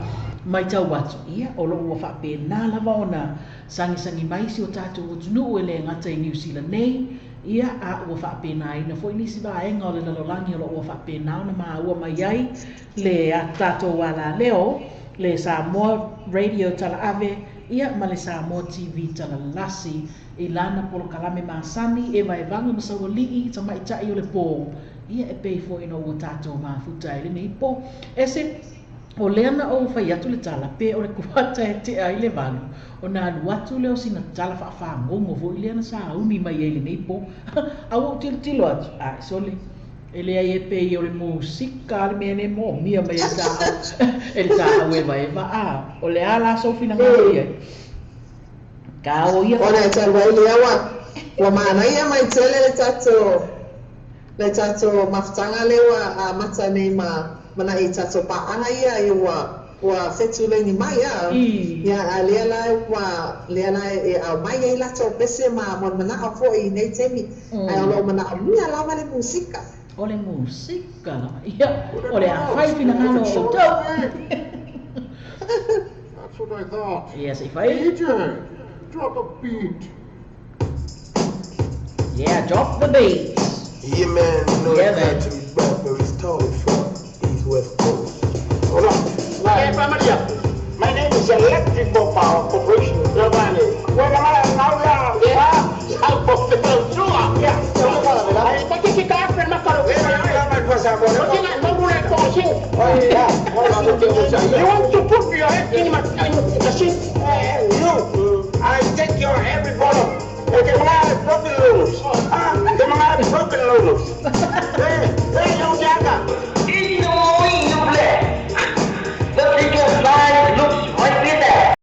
matau atu, ia, o loo ua faapena lava ona sagisagi mai si o tatou atunuu e le gata i Niu Sila nei, Ia, a ua faapenaina foi nisi vaega o le lalolagi o lo o ua faapena ona maua mai ai le a tatou alaleo, le Samoa Radio Talaave, ia ma le Samoa TV Talalasi i lana polokalame masani e vaevaga ma saualii tamaitai o le po, ia e pei foi ona ua tatou mafuta ai lenei po. E se, o lea na ou fai atu le tala, pe o le kuata e tea ai le 8, ona alu atu lea o sina tala faafagogo foi lea na sauni mai ai lenei po. A ua ou tilotilo atu, ae sole, e leai e pei o le musika a le mea nei e moomia mai e le taau, e le taau evaeva. A o le a la sou finagalo i ai? Kao ia. Ona e talu ai lea ua, ua manaia mai tele le tatou, le tatou mafutaga lea ua amata nei ma, ma nai tatou paaga ia e ua, ua fetuleini mai a. Ia, a lea la ua, lea la e aumai ai latou pese ma moemanao foi i nei taimi, ae o lo o manaomia lava le musika. O le musika lava ia, o le a fai finagalo o outou. That's what I thought. Ia, se i fai. DJ, drop a beat. Yeah, drop the beat. Yeah, man, you know Yeah, the man. country rapper is totally from East West Coast. Hold on. Hey, Maria. My name is Electrical Power Corporation. You want to put your head in my machine? You, I take your every bottle. Okay, mga broken loads. The mga broken loads. Hey, hey, yo, Jaga. In the morning, you black. The biggest line looks right in there.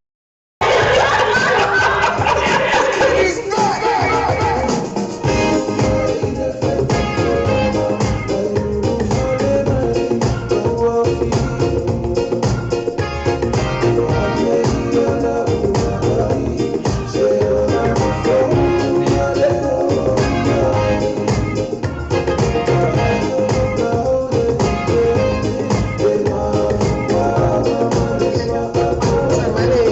Sa mai le,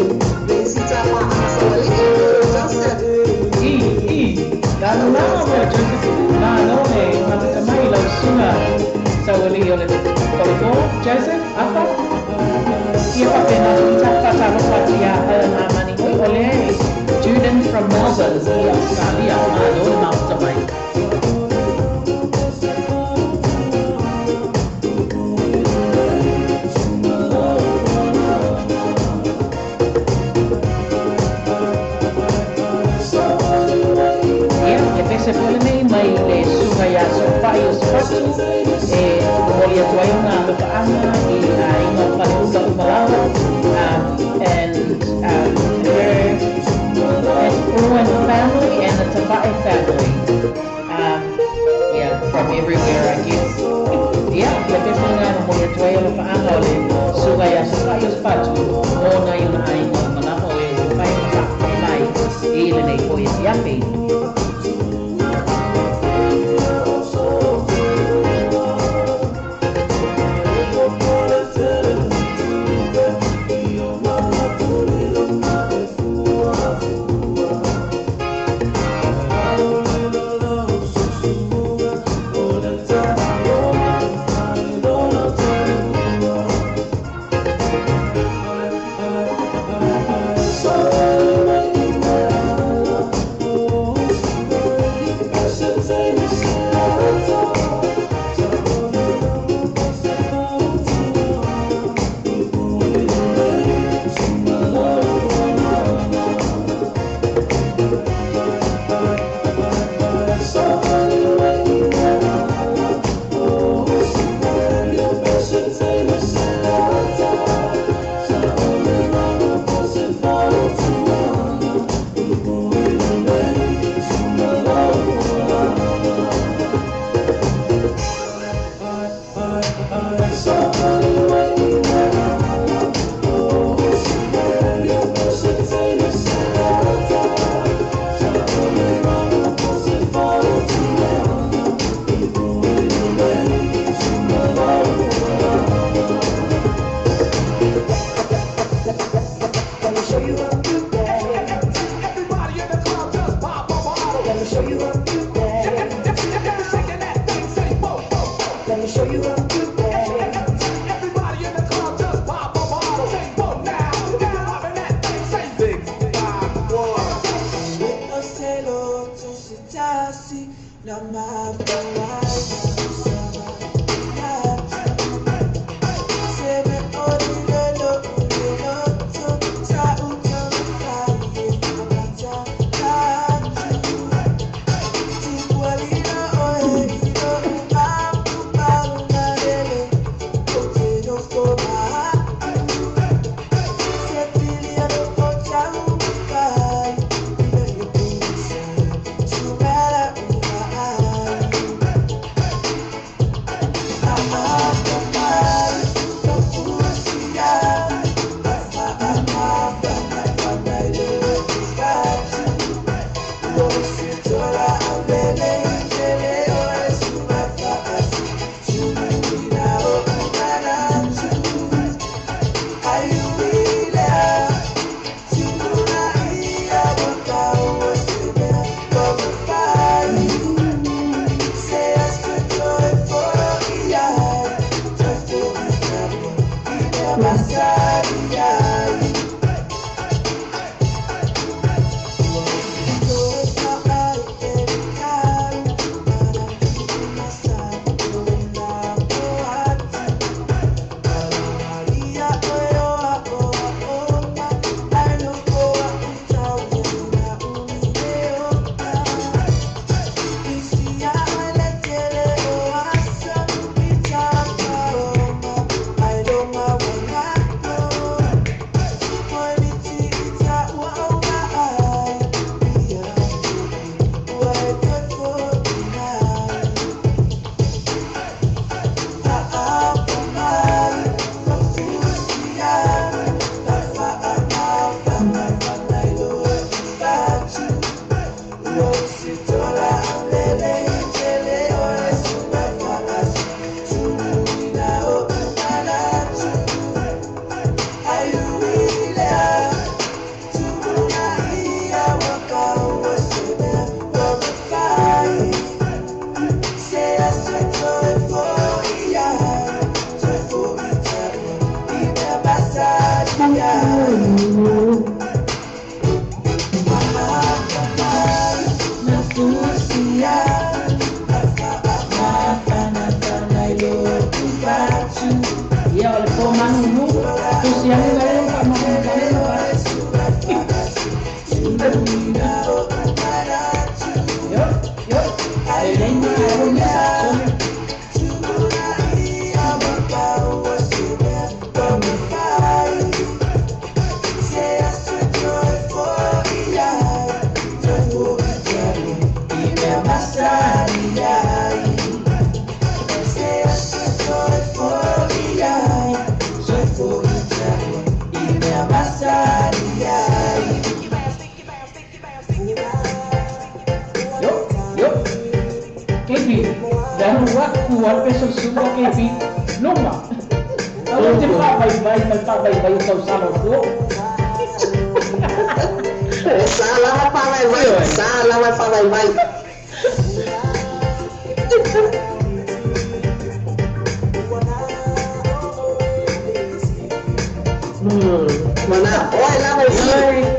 le isi tapaaga saualii o Joseph. I, i, talumaga mo Joseph, malo le mafuta mai i lau susuga saualii o le o le po, Joseph, Afa. Ia faapena foi ta faatalofa atu iā Hamani oi, o lea e Juden from Melbourne i Ausetalia, malo le mafuta mai. Ia, e pese foi lenei mai le susuga iā Soapa'i o Sefatu e momoli atu ai ona alofaaga i aiga o Faleula uma lava, and her and Bruin family and the Tavae family. Yeah, from everywhere I guess. Ia, le pese lena e momoli atu ai alofaaga o le susuga iā Soapa'i o Sefatu mo nai ona aiga uma lava o e ua mafai ona faafofoga mai i lenei foi afiafi. lua ku a le pesa o suka ke pi luma. Aua te faavaivai ma le faavaivai o tausala o tua. Sa lava faavaivai, sa lava faavaivai. Mana oe lava i.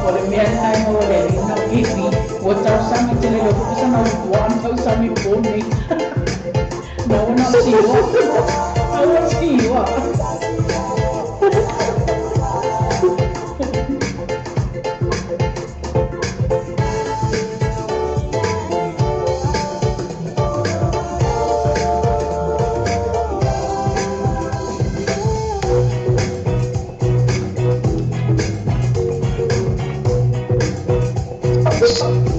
O le mea lena e maua le alii na o KP, ua tausami tele le ofa sana ua ana tausami po nei. Na ua na o siua. Na ua siua.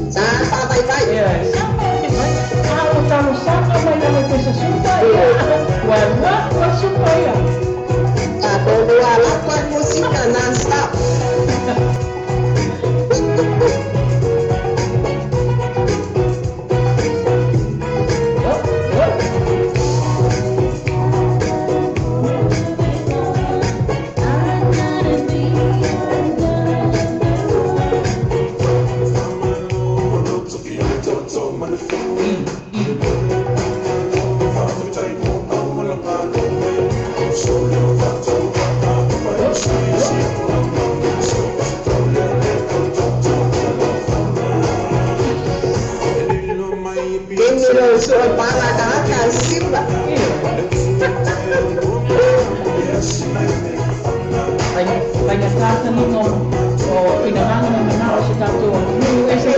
Sa faavaivai. Ioe, sa faavaivai. A o talosaga mai lalo i pesa suka, ia, ua alu atu a suka ia. Tatou ua lako ai musika non stop. Yo, yo. I, i. Yo, yo. Kini le sua pala kahaka simba. Ioe. Faigata taliga o finagalo ma manao o se tatou atunuu ese.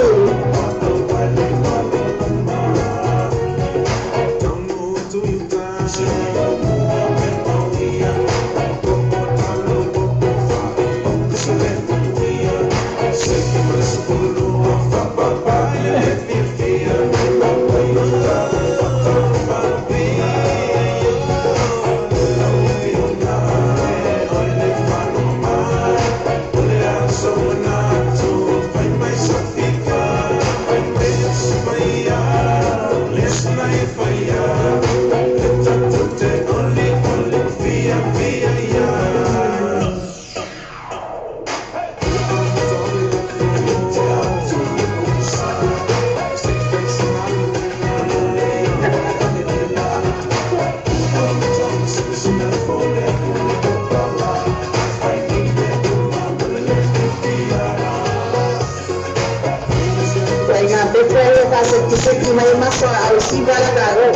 Sekiseki mai maso a o siva la ka o.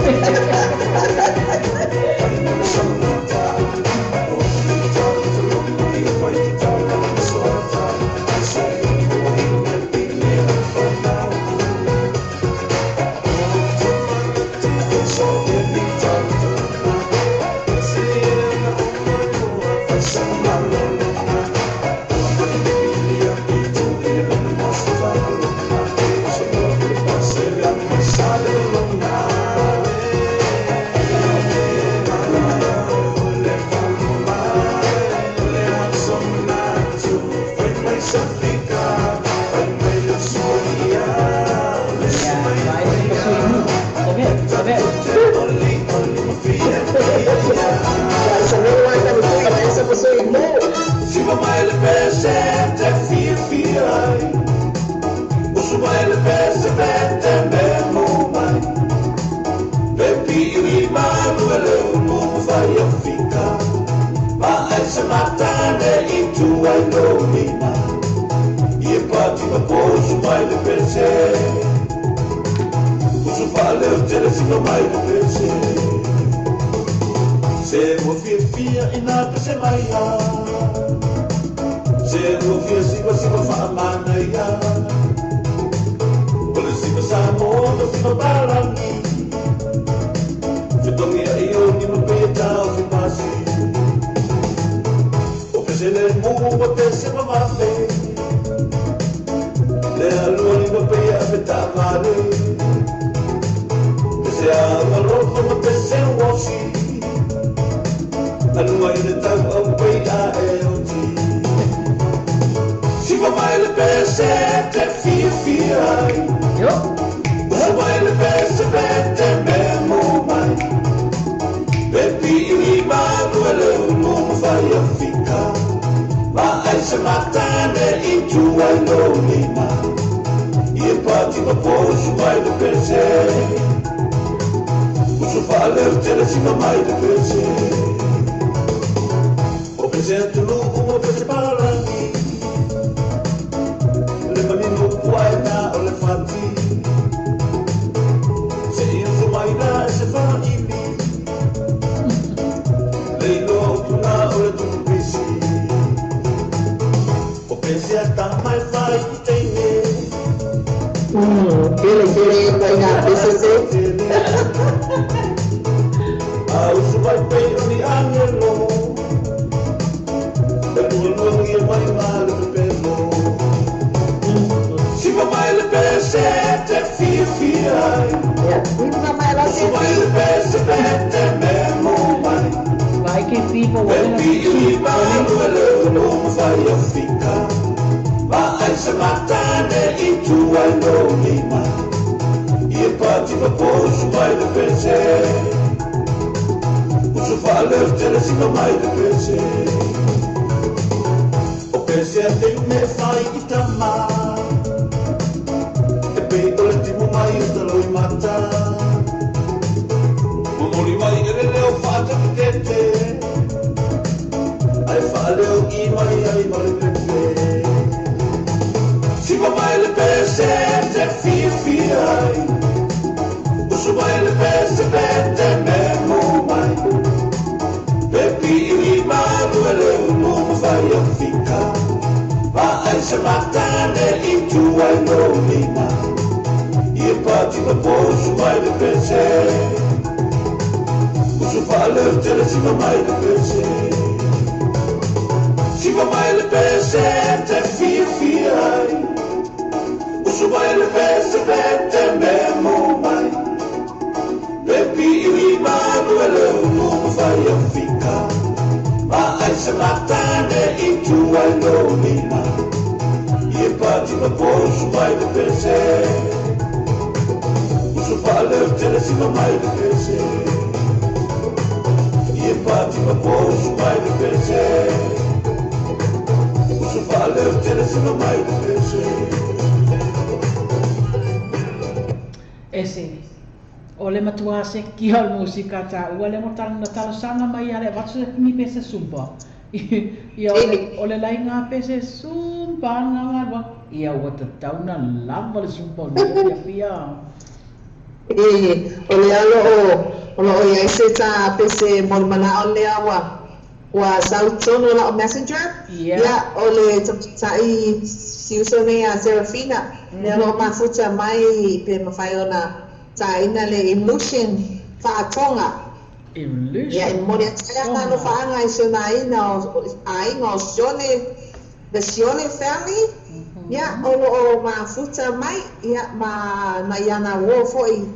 Ese. O le matua se ki o le musika ta ua le mo na talosaga mai ia le avatu se ni pese sumpa. Ia o le laiga pese sumpa na galua. Ia ua tatau na lava le sumpa o le fiafia. E, o lea o loo i ai se tapese mo le manao lea ua sau tonu o la'u messenger. Ia, o le tamaitai si uso nei a Serafina lea o loo mafuta mai pe mafai ona taina le Illusion faatoga. Ia, e Illusion momoli atu ai ana faatoga. Alofaaga i si ona aiga o aiga o Sione, the Sione family, ia, o loo mafuta mai, ia, ma nai ana uo foi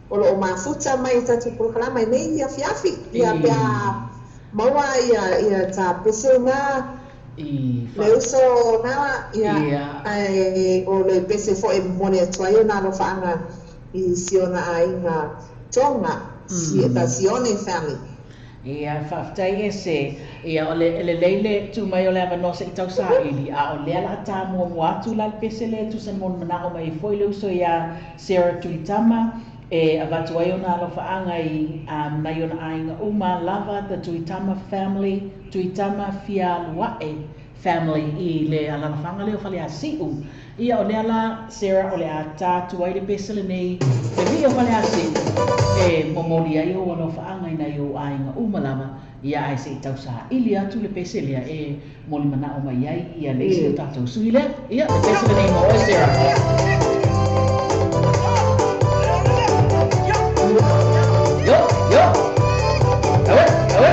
o loo mafuta mai i tatou polokalama i nei afiafi, ia, pe a maua ia tapese na I le uso na, ia, ae o le pese foi e momoli atu ai ona alofaaga i si ona aiga Tonga, the Sione family. Ia, faafetai ese. Ia, o le, e lelei le tuu mai o le avanoa se i tausaili, a o lea la a ta muamua atu la le pese lea e tusa mo le manao mai ai foi le uso iā Sarah Tuitama e avatu ai ona alofaaga i nai ona aiga uma lava, the Tuitama family, Tuitama Fialuae family i le alalafaga lea o Faleasiu. Ia, o lea la, Sarah, o le a ta atu ai le pese lenei, le vii o Faleasiu, e momoli ai ou alofaaga i nai ou aiga uma lava, ia ae se i tausaili atu le pese lea e molimanao mai ai ia le isi o tatou sui lea. Ia, le pese lenei mo oe, Sarah. Yo, yo. Awe, awe.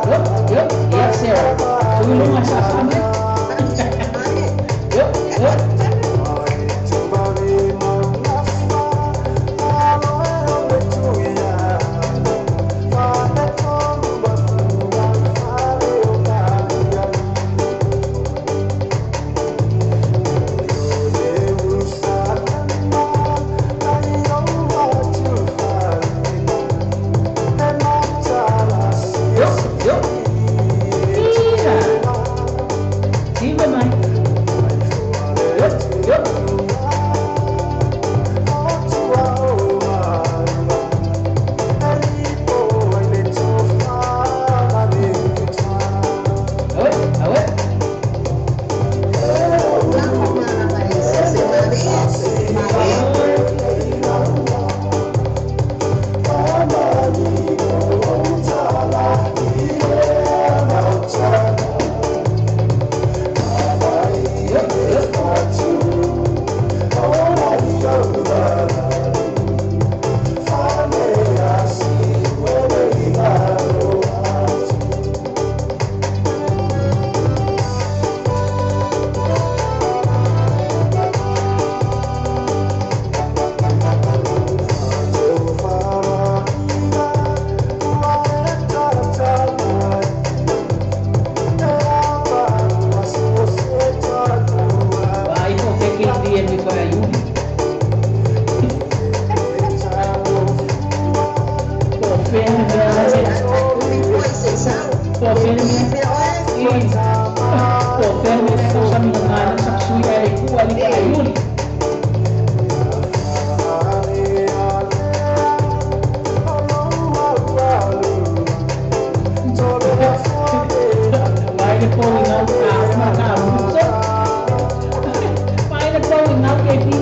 Yo, yo. Ia, Sarah. Tuu i luga saasaa mai. Yo, yo. Yo, yo. Ia. Siva mai. Yo, yo. Awe, awe. Yo, yo. Vai po fe ke di e mi ko aiuli. Po fe le mea le. Po fe le mea. Po fe le mea ko sa mi ngana sa sui ai ku ali ka aiuli. Vai le po ngau ka ma ka muso. Vai le po ngau ke pi.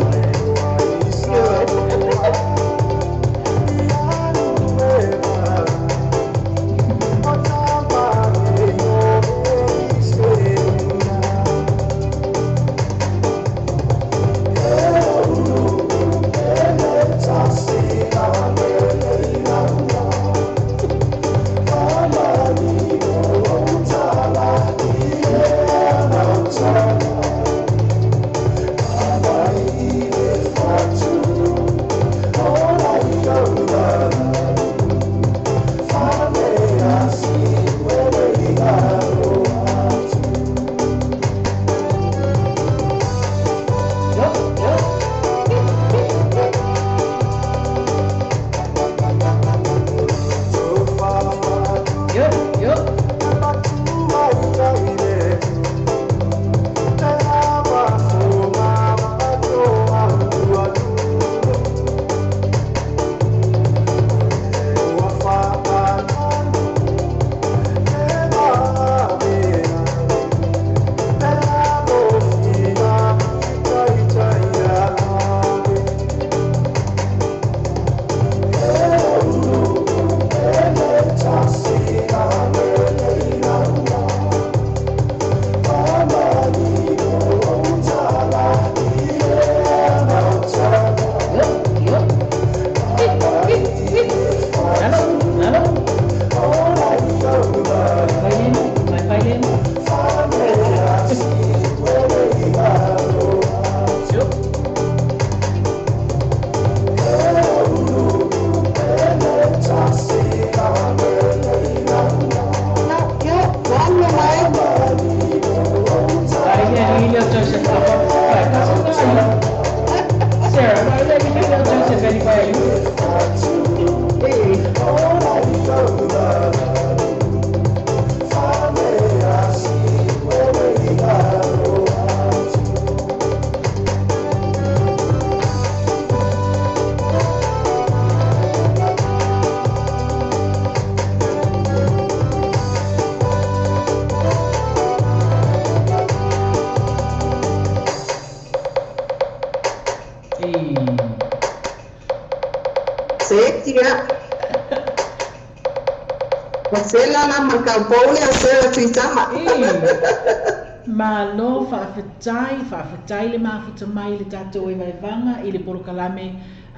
Ua sela la ma le taupou lea Sarah Tuitama. Ii. Malo faafetai, faafetai le mafuta mai i le tatou Evaevaga i le polokalame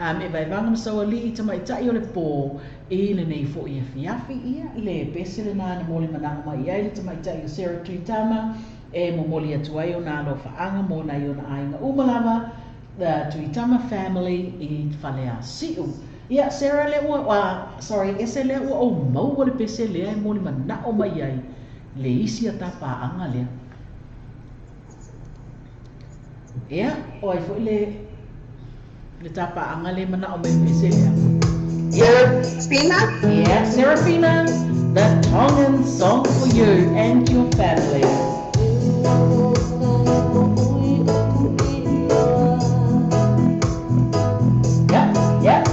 um Evaevaga ma Saualii Tamaitai o le Po i lenei foi afiafi. Ia, le pese lena na molimanaʻo mai i ai le tamaitai o Sarah Tuitama e momoli atu ai ona alofaaga mo nai ona aiga uma lava The Tuitama family i Faleasiu. Ia Sarah lea ua uh, sorry ese lea ua ou maua le pese lea e molimanaʻo mai ai le isi a ta paaga lea. Ia, o ai foi le le ta paaga le manaʻo mai le pese lea? Serafina? Yeah, Serafina, the Tongan song for you and your family. Yeah, yeah.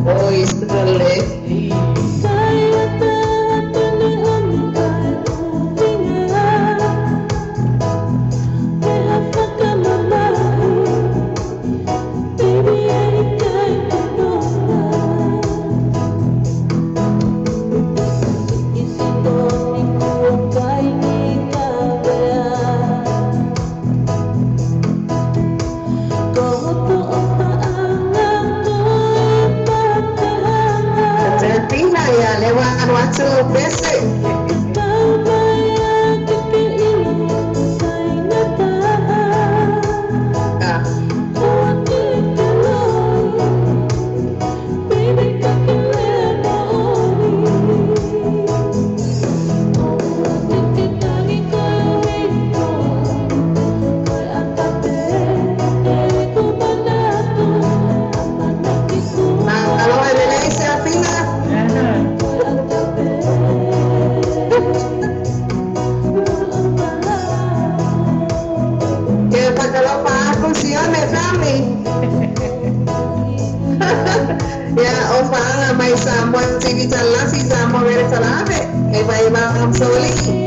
Oi, sele. Serafina, ia lea ua alu atu lau pese. Ah. Malo e lelei Serafina. Ke fakalofa aku Sione family. Ia, o faaga mai Samoa TV Talasi Samoa Radio Talave. E Vaevaga ma Saualii.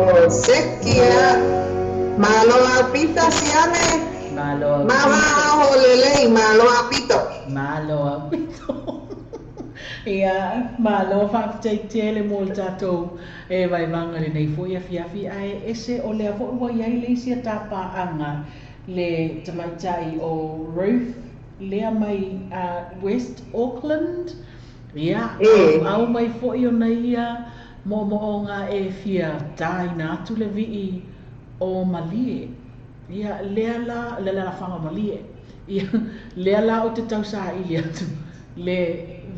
O Seki ia. Malo aupito Sione. Malo Mava aupito. ao lelei, malo aupito. Malo aupito. Ia, malo faafetai tele mo le tatou e vaevaga i lenei foi afiafi, ae ese o lea foi ua i ai le isi a ta paaga le tamaitai o Ruth lea mai West Auckland, ia, au mai foi ona ia moomooga e fia tāina atu le vii o Malie. Ia, lea la, le alaalafaga o Malie. Ia, lea la ou te tausaili atu le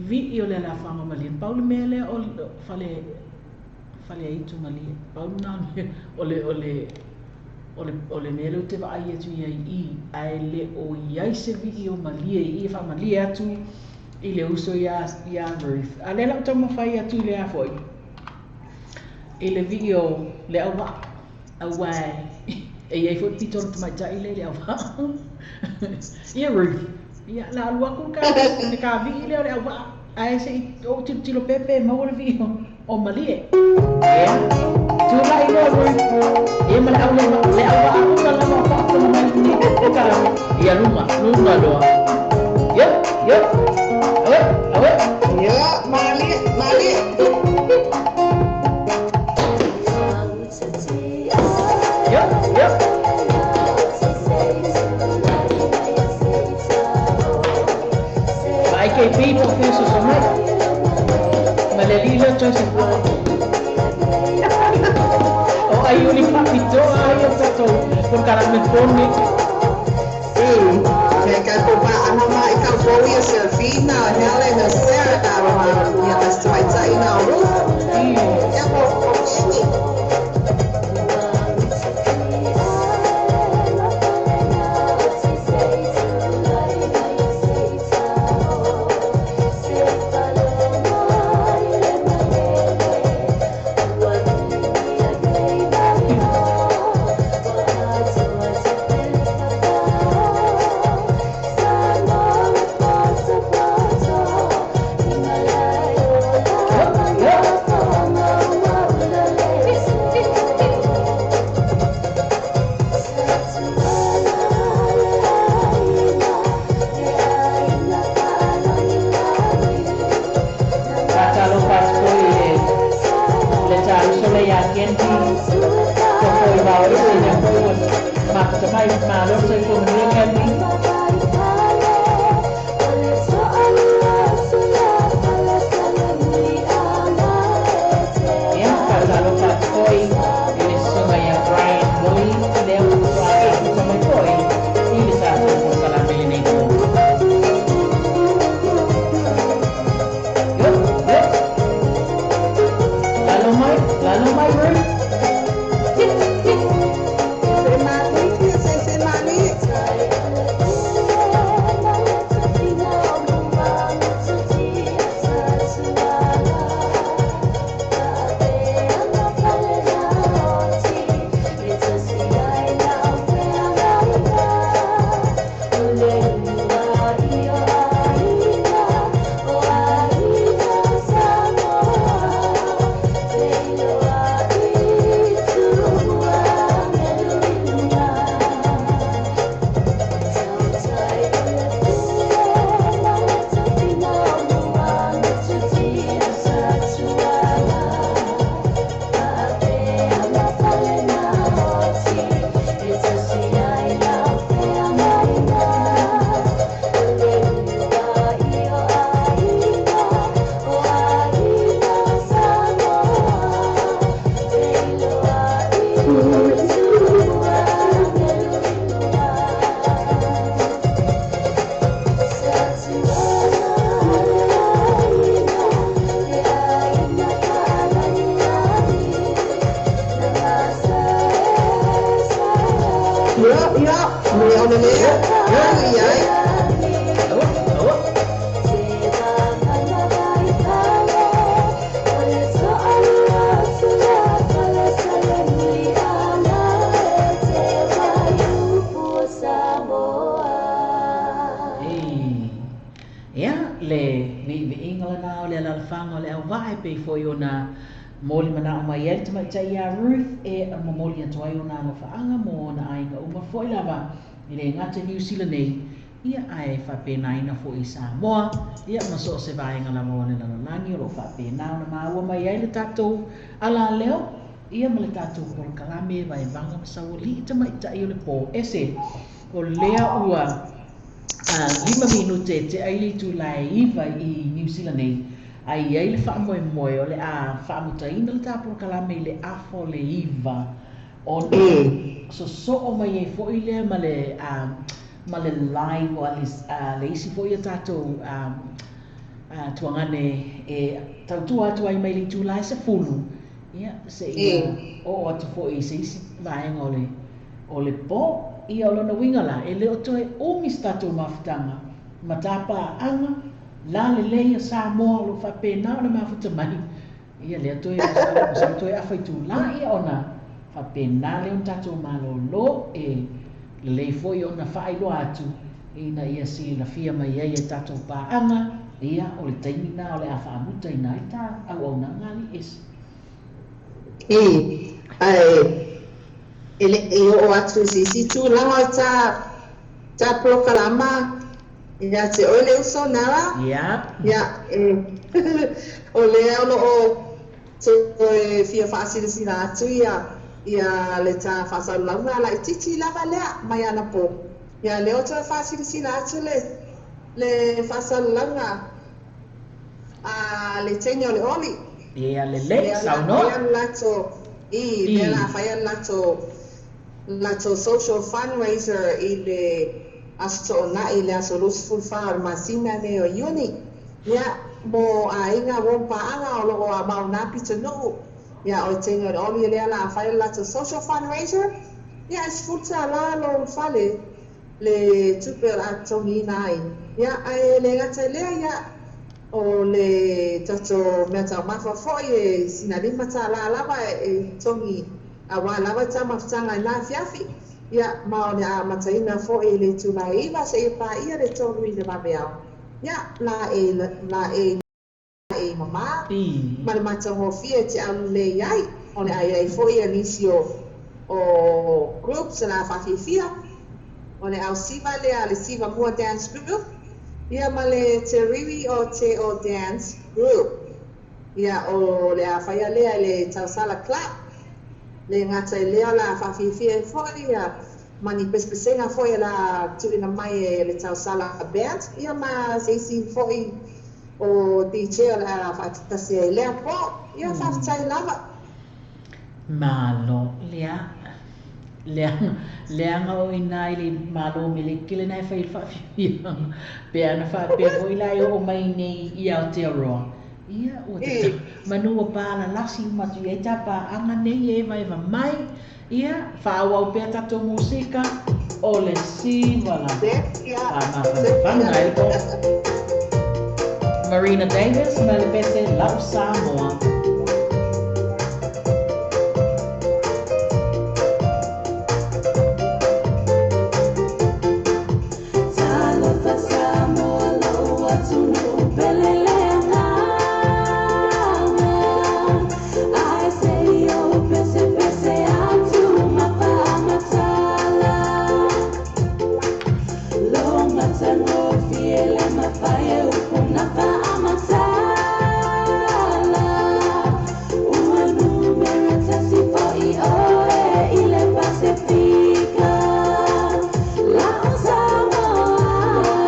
vii o le alaalafaga o Malie. Na pau le mea lea o le fale, Faleaitu Malie. Pau lena o le, o le, o le, o le mea lea ou te vaai atu i ai i i, ae le o i ai se vii o Malie i i e faamalie atu i le uso iā, iā Ruth. A lea la ou taumafai atu i le a foi, i le vii o Leauvaa, auā e i ai foi le pito o le tamaitai lea i Leauvaa. Ia Ruth, ia, o le a alu atu le ka, le ka vii lea o Leauvaa. Ae se i ou tilotilo pea pe maua le viiga o Malie. Ia, tulai loa Ruth, ia ma le au le, le auvaauga lava o faafofoga mai lenei polokalame. Ia luga, luga loa. Ia, ia, aue, aue. Ia, malie, malie. Ia, ia. Ma IKP po o fea soso mai. Ma le alii lea Joseph Papa. O ai uli faapitoa ai o tatou polokalame pone. He kai po pa ana ma i kau pou ia Selfina, Helen, Sarah na ma ia mas tamaitai na o Ruth. Ia po o Kenny. Faatalofa atu foi i le le tauso lea ia Kenji Tofo i Vaoese lea foi ua mafuta mai. Malo le soifua manuia Kenji. Ia, faatalofa atu foi i le susuga ia Brian Woolley lea ua faatoa mafuta mai foi i le tatou polokalame i lenei po. Yo, yo. Lalo mai, lalo mai Ruth. Se malie, se se malie. Ia, ia, me ona lea. Ia, ia. Aua, aua. Ei. Ia, le viiviiga lena o le alaalafaga o le auvaa e pei foi ona momoli manao mai ai le tamaitai ia Ruth e momoli atu ai ona alofaaga mo ona aiga uma foi lava e le gata i Niu Sila nei, ia ae faapenaina foi i Samoa, ia ma so o se vaega lava o le lalolagi o lo o faapena ona maua mai ai le tatou alaleo, ia ma le tatou polokalame vaevaga ma saualii tamaitai o le po ese. O lea ua 5 minute e tea i le itula e 9 i Niu Sila nei, ae i ai le faamoemoe o le a faamutaina le ta polokalame i le afa o le 9 ona sosoo mai ai foi lea ma le ma le live o le isi foi o tatou tuagane e tautua atu ai mai le itula e 10, ia, seia oo atu foi i se isi vaega o le o le po. Ia, o lona uiga la, e le o toe umi se tatou mafutaga ma tapaaga lalelei a Samoa o lo o faapena ona mafuta mai. Ia lea toe masalo toe afa itula ia ona faapena lea ona tatou malolo e lelei foi ona faailoa atu ina ia silafia mai ai e tatou paaga Ia, o le taimi lena o le a faamutaina ai ta auaunaga alii ese. Ii, Ae e le i oo atu i se isi tulaga o ta ta polokalama ia te oe le uso, Nara. Ia. Ia, e o lea o lo o toe fia faasilasila atu ia ia le ta faasalalauga laitiiti lava lea mai anapo. Ia, lea o toe faasilasila atu le le faasalalauga a le teine o le oli. Ia lelei, Lea la saunoa. faia le latou, i, lea la faia le latou, latou social fundraiser i le Aso Toonai, le aso 24 o le masina nei o Iuni. Ia, mo aiga uo ma paaga o lo o a ma o nā pitonuu. Ia, o le teine o le oli lea la faia le latou social fundraiser. Ia, e $10 lou ulufale le tupe o le a totogiina ai. Ia, ae le gata i lea, ia, o le tatou meataumafa foi e sina $5 lava e totogi aua lava taumafataga i na afiafi. Ia, ma o le a amataina foi i le itula e 9 seia paia le 3 i le vaveao. Ia, laei, laei. e mamā ma le matagofie e te aulelei ai. O le a i ai foi ia nisi o o groups o le a faafiafia. O le au siva lea le Siva Mua Dance Group ia ma le Te Riwi o Te O Dance Group. Ia o le a faia lea i le Tausala Club. Le gata i lea o le a faafiafia ai foi ia ma ni pesepesega foi o le a tuuina mai e le Tausala Band ia ma se isi foi o DJ o le a faatasi ai i lea po. Ia, faafetai lava. Malo, lea, leaga, leaga o i ina i le Malo Meleki lena e fai ai le faafiafiaga, pe ana faapea foi la e oo mai nei i Aotearoa, ia, ua tatau, manu ua palalasi uma atu i ai ta paaga nei e evaeva mai, ia, faaauau pea tatou musika, o le siva lava. Faamafanafana ai le po. Marina Davis ma le pese Lau Samoa. Talofa Samoa lou atunuu pele le agaga Ae se i ou pesepese atu ma faamatala Lou matagofie le mafai e upu na faamatala Ua numera tasi foi oe i le Pasefika Lau Samoa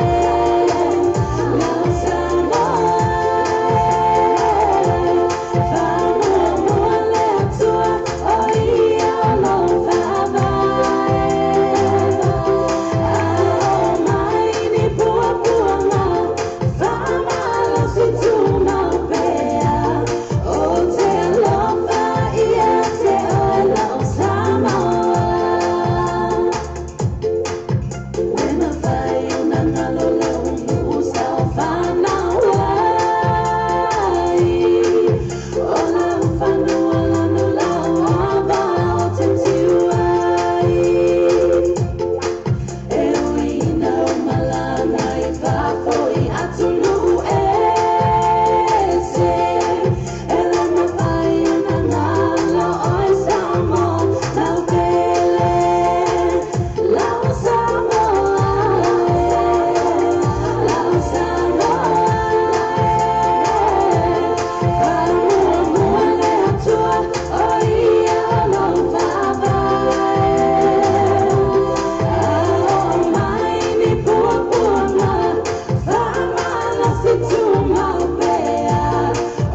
e, lau Samoa e Faamuamua le Atua o ia o lou faavae A oo mai ni puapuaga faamalosi tumau pea Ou te alofa ia te oe lau Samoa Le mafai ona galo lou nuu sa o fanau ai O lau fanua lanu lau ava ou te tiu ai E ui ina ou malaga i fafo i atunuu ese E le mafai ona galo oe Samoa lau pele Lau Samoa e, lau Samoa e Faamuamua le Atua o ia o lou faavae A oo mai ni puapuaga faamalosi tumau pea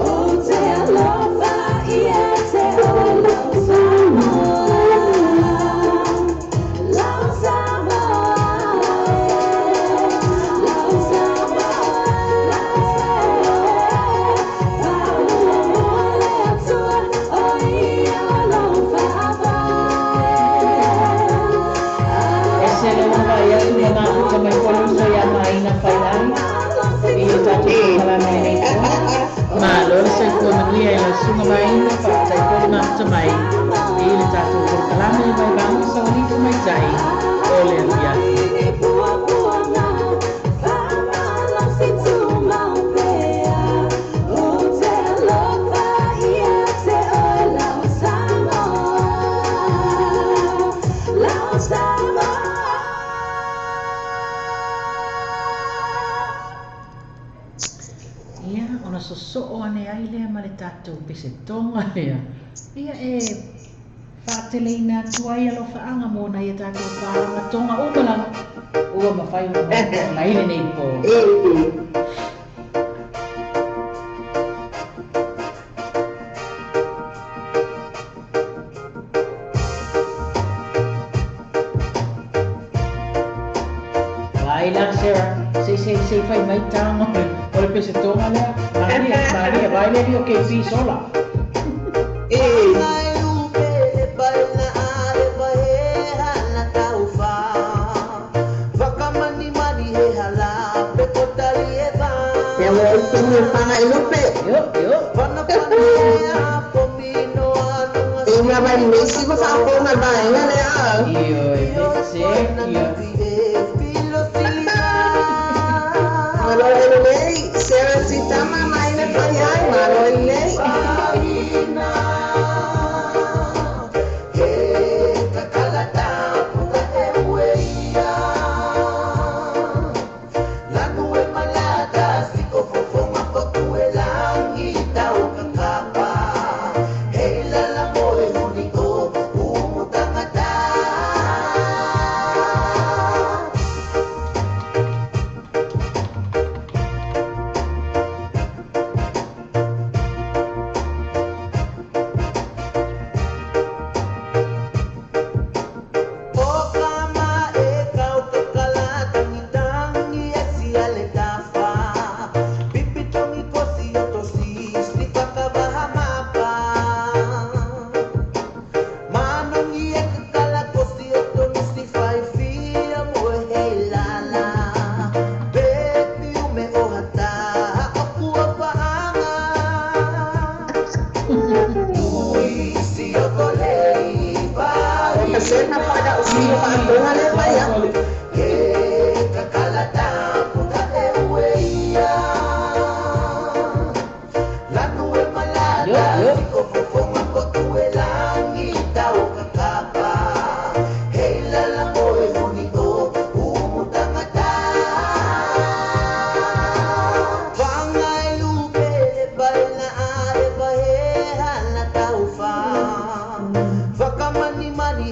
Ou te alofa ia te oe lau Samoa Lau Samoa e, lau Samoa e Faamuamua le Atua o ia o lou faavae A E se le oo ua vaai mai atu ni ma mafuta mai foi le uso ia Maina Faiai i le tatou polokalame i lenei po. Malo le soifua manuia i lau susuga Maina, faafetai foi le mafuta mai i le tatou polokalame mai Vaoga Saoalii Tamaitai o le afiafi. sosoo ane ai lea ma le tatou pesetoga lea, ia e faateleina atu ai alofaaga mo nai a tatou paaga toga uma lava ua mafai ona maua i lenei po. Vai la Sarah, sei sei sei fai mai taga o le pesetoga lea, malie malie vai le o KP sola. Ya voy a fanga ilupe. Yo yo. E nga vai nisi ko fa ko nga vai nga le a. Io e se ia. Malo lei, Sarah si tama mai na pa yai, malo lei. Kasi na pa usilo pa ang tunga le pa ya. Yo yo. Yo yo. Yo yo mali mali.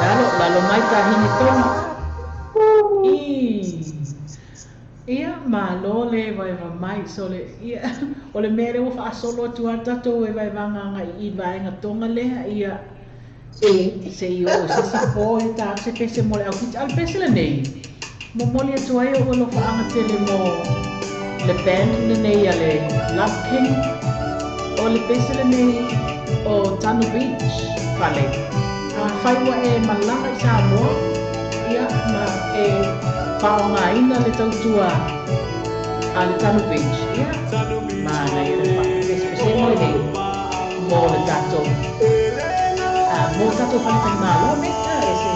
Lalo lalo mai tahini tonga. I. Ia malo le vai mai so le ia o le mea lea ua faasolo atu a tatou e vaevaga agai i vaega toga lea ia se i o se si po e ta se pese mo le aupiti a le pese lenei momoli atu ai o alofaaga tele mo le band lenei a le Love King o le pese lenei o Tanu Beach fale afai ua e malaga i Samoa ia ma e faaaogaina le tautua a le Tanu Beach ia manaia le faapesepesega lenei mo le tatou mo tatou faletalimalo nei a e se.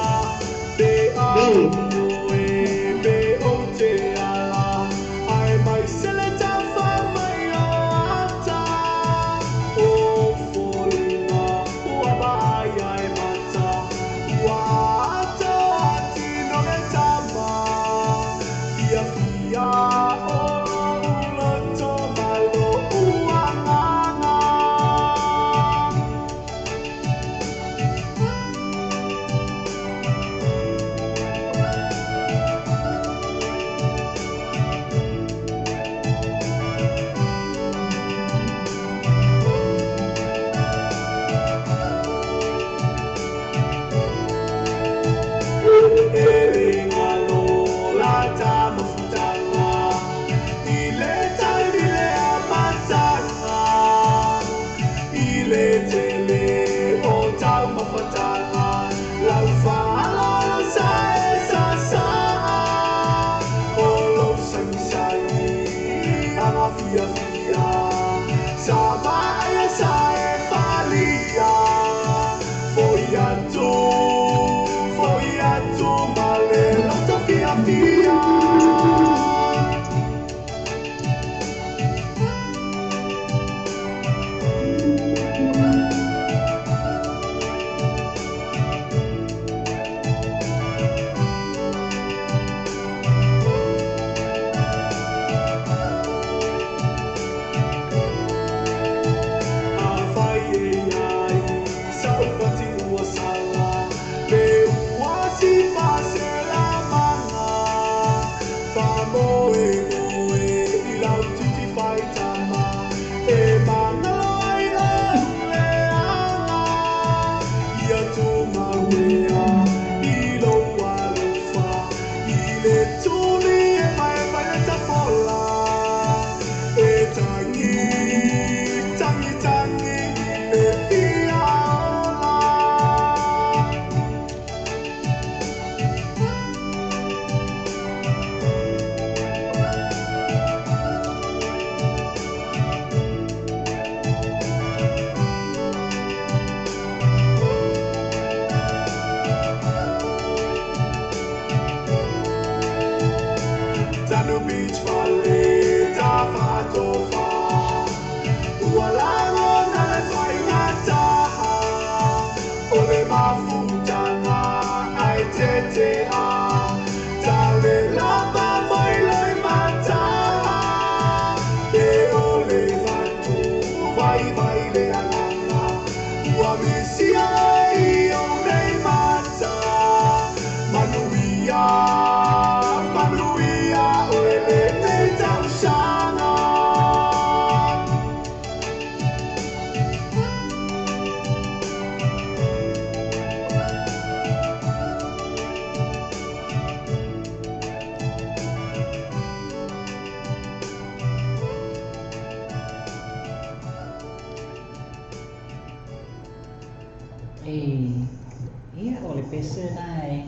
Ia, o le pese lena e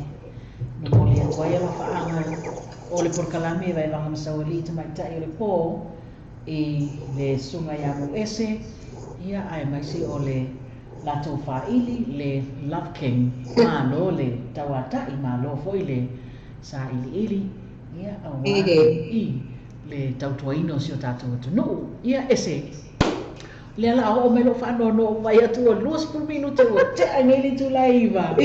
momoli atu ai alofaaga o le polokalame e Vaevaga ma Saualii Tamaitai o le Po i le susuga ia Muese, ia aemaise o le latou faaili le Love King. Malo le tauatai, malo foi le sailiili, ia aua i le tautuaina o si o tatou atunuu. Ia ese lea la oo mai lou faanoanoa ua vaai atu ua 20 minute ua tea nei le itula e 9.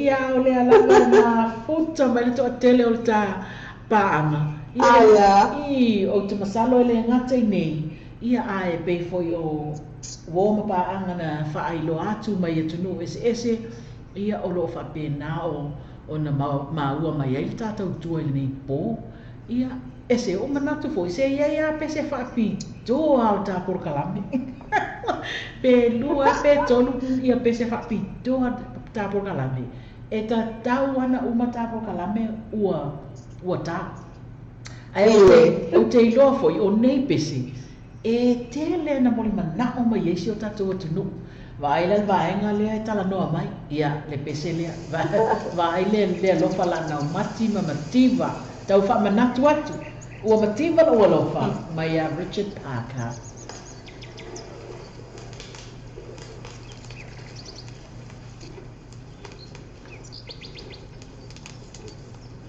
Ia o lea lava na futa mai le toatele o le ta paaga. Ia i ou te masalo e le gata i nei, ia ae pei foi o uo ma paaga na faailoa atu mai atunuu eseese, ia o lo o faapena o ona maua mai ai le ta tautua i lenei po. Ia, ese o manatu foi, se i ai lava pese faapitoa o le ta polokalame. Pe lua, pe tolu, ia pese faapitoa ta polokalame. E tatau ana uma ta polokalame ua, ua ta. Ae ou te, ou te iloa foi, o nei pese, e tele ana molimanao mai ai si o tatou atunuu. Vaai la le vaega lea e talanoa mai, ia, le pese lea. Vaai le, le alofa lanao mati ma mativa, tau faamanatu atu, ua mativa lou alofa, mai ia Richard Parker.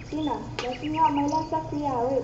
Tina, ua mai la siaki iā oe.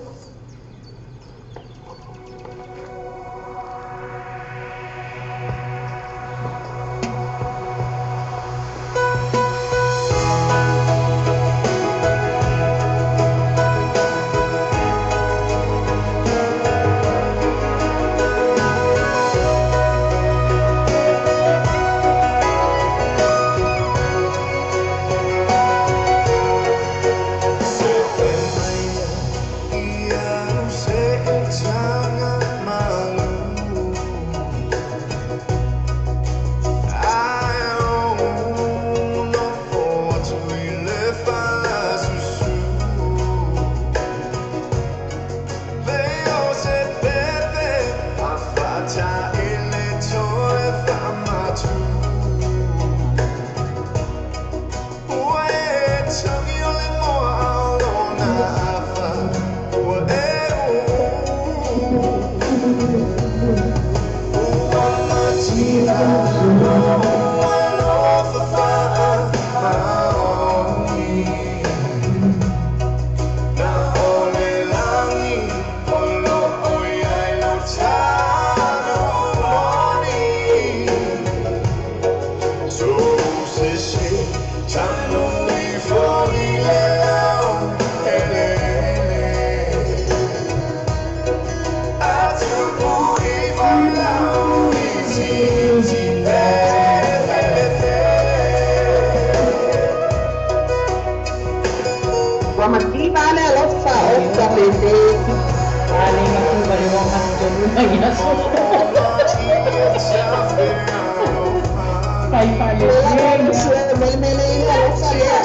Ua mativa le alofa o faapepe. A le mativa le 63 mai aso. Fai faalelei. Melemele i le alofa lea.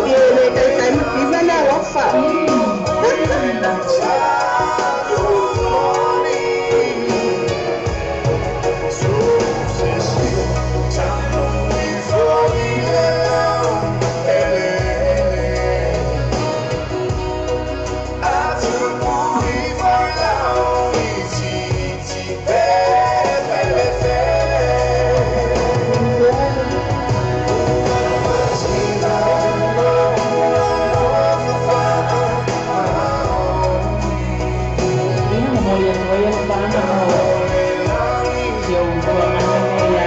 Ia e le taitai mativa le alofa. Ia momoli atu ai alofaaga mo si ou tuaga nei ia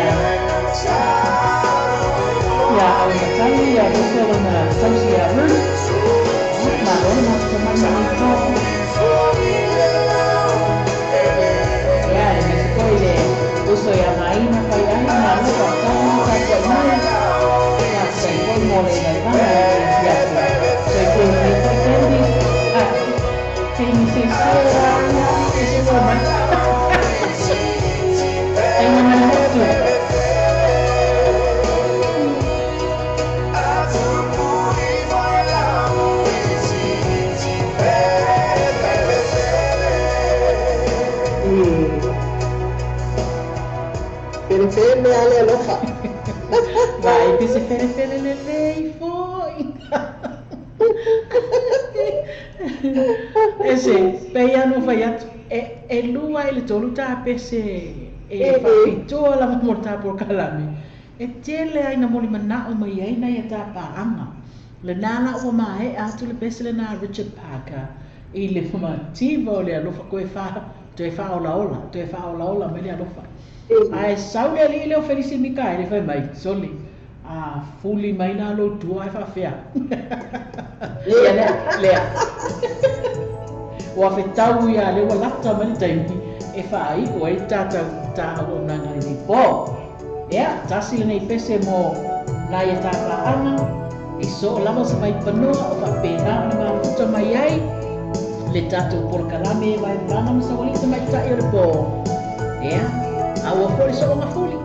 ia Auimatagi aemaise o lona tausi ia Ruth. Malo le mafuta mai ma nei po. Ia aemaise foi le uso ia Maina Faiahi, malo faafetai mo le tapuai mai. Faafetai foi mo le vaevaga i lenei afiafi. Soifua i lenei foi taimi, taimi seisē ese ua mai. Taimi ma le motu. Felefele mea le alofa. Vai pe se felefele lelei foi. Ese, pei lava ona ou fai atu, e, e lua i le tolu tapese e faapitoa lava mo le ta polokalame, e tele lava ina molimanao mai ai nai a ta paaga. Lena la ua maea atu le pese lena a Richard Parker i le mativa o le alofa toe fa, toe faaolaola, toe faaolaola mai le alofa. Ae sau le alii lea o Felisi Mikaele fai mai, Sole, a fuli mai la lou tua ae faafefea? Ia lea, lea. Ua fetau ia lea ua lata mai le taimi e faaiu ai ta ta auaunaga i lenei po. Ia, tasi lenei pese mo nai a ta paaga, i soo lava se vaipanoa o faapena ona mafuta mai ai le tatou polokalame e vaevaga ma saualii tamaitai o le po. Ia, a ua foi le sooga fuli.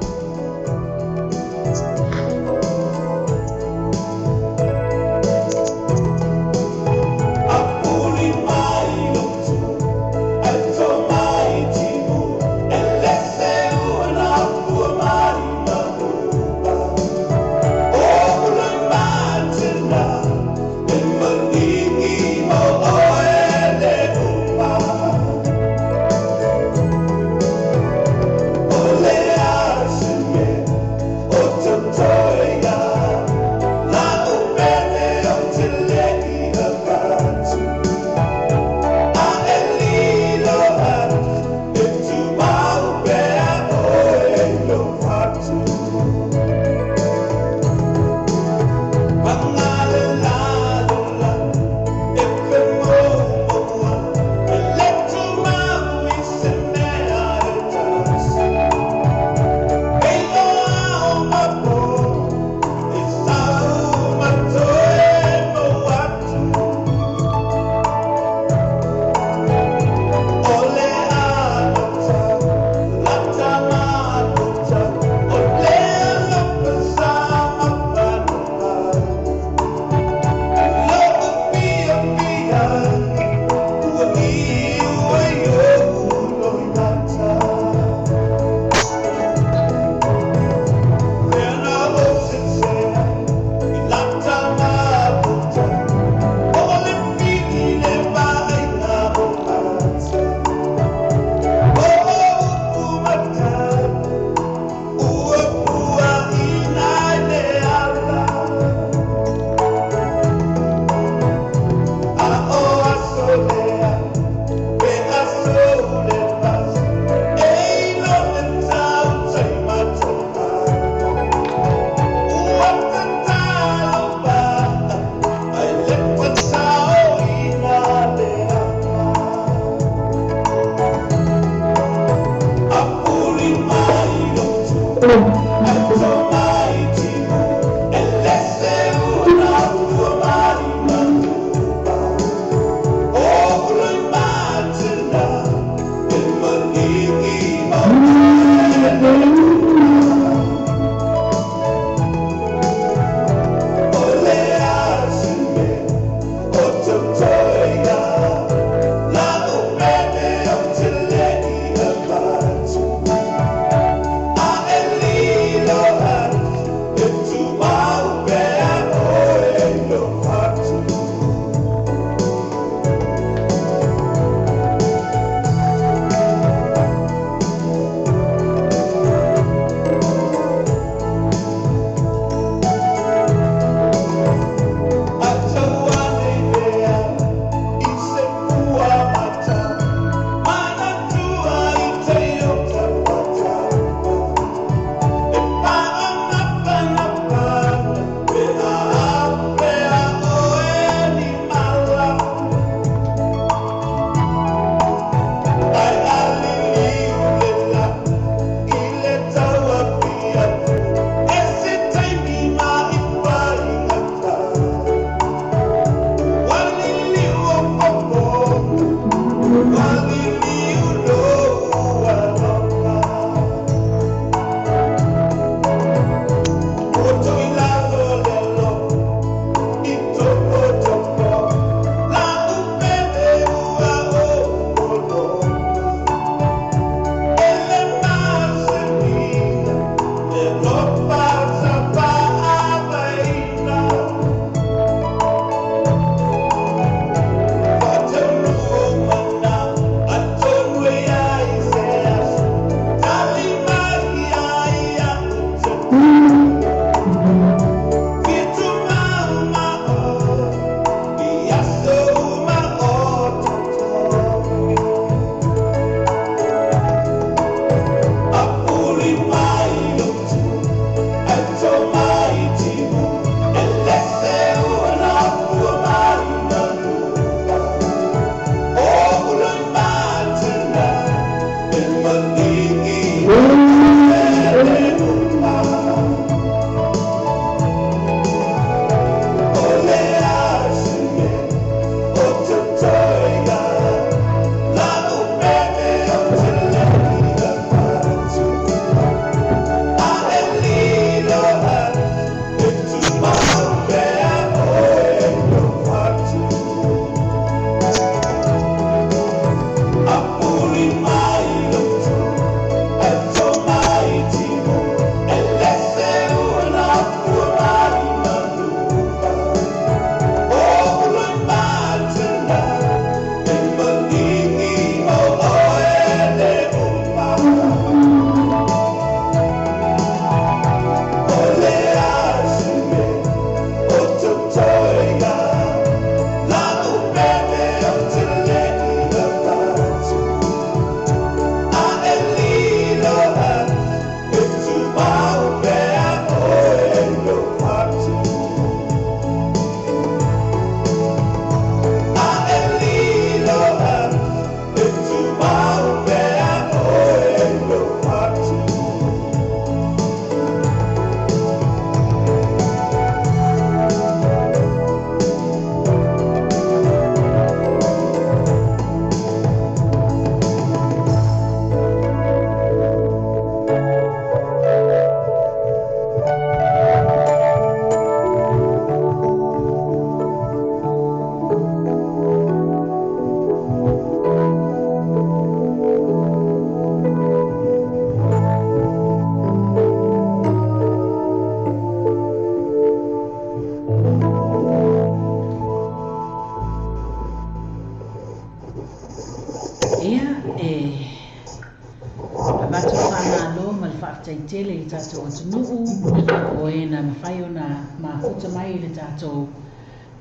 Faafetai tele i le tatou atunuu o e na mafai ona mafuta mai i le tatou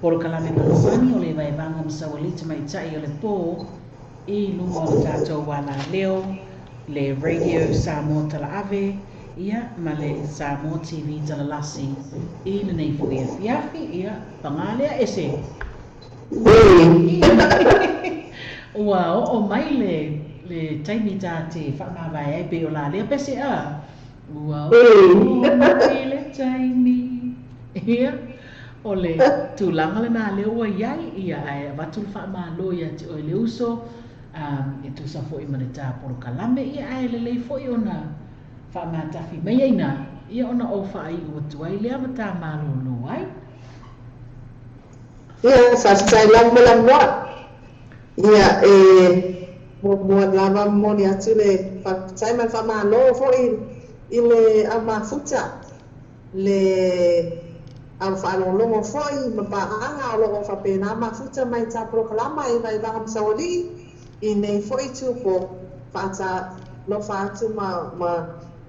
polokalame masani o le Vaevaga ma Saualii Tamaitai o le Po i luga o le tatou alaleo, le Radio Samoa Talaave, ia, ma le Samoa TV Talalasi i lenei foi afiafi. Ia, paga lea ese. Ua oo mai le le taimi ta te faamavae ai pei o la lea pese a. Ua oo mai le taimi. Ia, o le tulaga lena lea ua i ai, ia, ae avatu le faamalo ia te oe le uso, e tusa foi ma le ta polokalame, ia, ae lelei foi ona faamatafi mai ai ina, ia, ona ou faaiu atu ai lea ma ta malolo ai. Ia, faafetai lava mo le avanoa. Ia, e muamua lava momoli atu le faafetai ma le faamalo foi i le au mafuta, le au faalogologo foi ma paaga o lo o faapena mafuta mai ta polokalama i Vaivaga ma Saualii i nei foi itupo. Faatalofa atu ma ma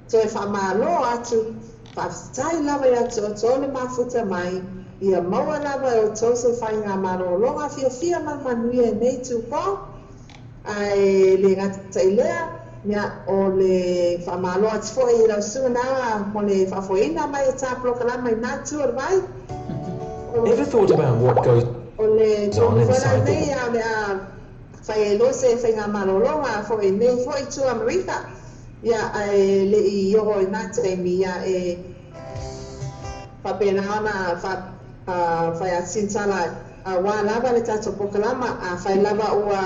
Toe faamalo atu, faafetai lava ia te outou le mafuta mai, ia maua lava e outou se faigamalologa fiafia ma le manuia i nei itupo. Ae le gata i lea, ia, o le faamalo atu foi i lau Susuga Naoa mo le faafoeina mai o ta polokalama i na itu o le vai. Ever thought about what goes O le on tonu foi la inside the lenei, a o le a fai ai loa se faigamalologa foi i nei foi itu o Amerika. Ia, ae le i oo i na taimi, ia, e faapena ona fai atu sina tala aua lava le tatou polokalama, afai lava ua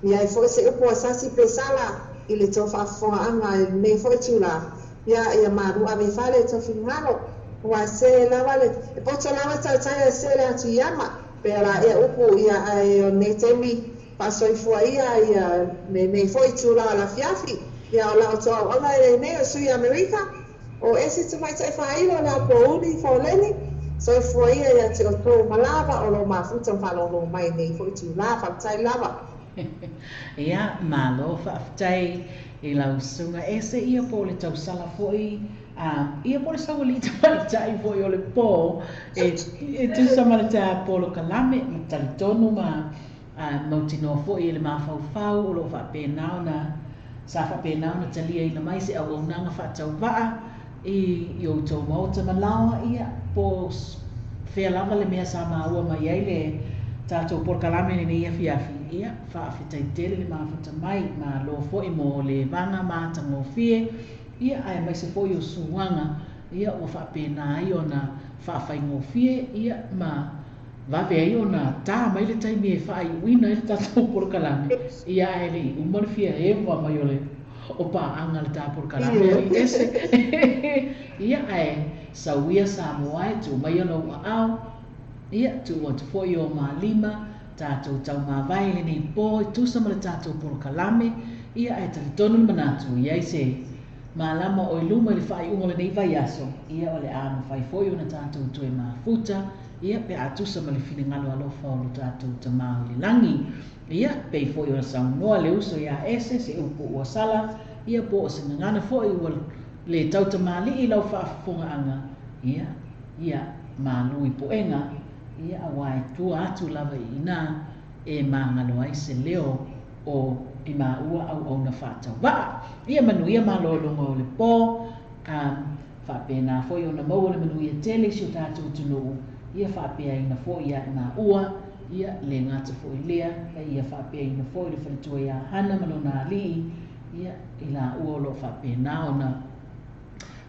i ai foi se upu a sasi pe sala i le tou faafofogaaga i lenei foi itula, ia, ia malu ave i fale i tou finagalo, aua e se lava le, e poto lava tautai ae se le atu i ama, pe la ea upu, ia, ae o lenei taimi, Faasoifua ia ia lenei foi itula o le afiafi. Ia o la outou auauna e lei nei o Sui Amerika, o ese tamaitai faailo o le Apouli Foleni. Soifua ia ia te outou ma lava o lo mafuta ma faalogologo mai i nei foi itula. Faafetai lava. Ia, malo faafetai i lau susuga ese ia po o le tausala foi a, ia po o le saualii tamaitai foi o le po e, e tusa ma le ta polokalame ma talitonu ma A mautinoa foi e le mafaufau o lo o faapena ona sa faapena ona taliaina mai se auaunaga faatauvaa i i outou maota ma laoa, ia, po o fea lava le mea sa maua mai ai le tatou polokalame i lenei afiafi, ia, faafetai tele le mafuta mai, malo foi mo le vaga matagofie, ia, aemaise foi o suaga, ia, ua faapena ai ona faafaigofie, ia, ma vave ai ona tā mai le taimi e faaiuina ai le tatou polokalame, ia ae le i uma le fia eva mai o le o paaga a le ta polokalame alii ese. Ia ae sau ia Samoa e tuu maia lou aao, ia tuu atu foi o malima tatou taumavae i lenei po e tusa ma le tatou polokalame, ia ae talitonu le manatu i ai se malama o i luma i le faaiuga o lenei vaiaso, ia o le a mafai foi ona tatou toe mafuta Ia, pe a tusa ma le finagalo alofa o lo tatou Tama o i le lagi. Ia, pei foi ona saunoa le uso ia Ese, se upu ua sala, ia po o se gagana foi ua le tautamalii i lau faafofogaaga, ia, ia, malu i puega, ia, aua e tua atu lava i ina e magalo ai se leo o i maua auauna faatauvaa. Ia manuia malologa o le po, a Faapena foi ona maua le manuia tele i si o tatou atunuu, ia faapeaina foi ia i maua, ia le gata foi lea, a ia faapeaina foi le faletua ia Hana ma lona alii, ia i laua o lo o faapena ona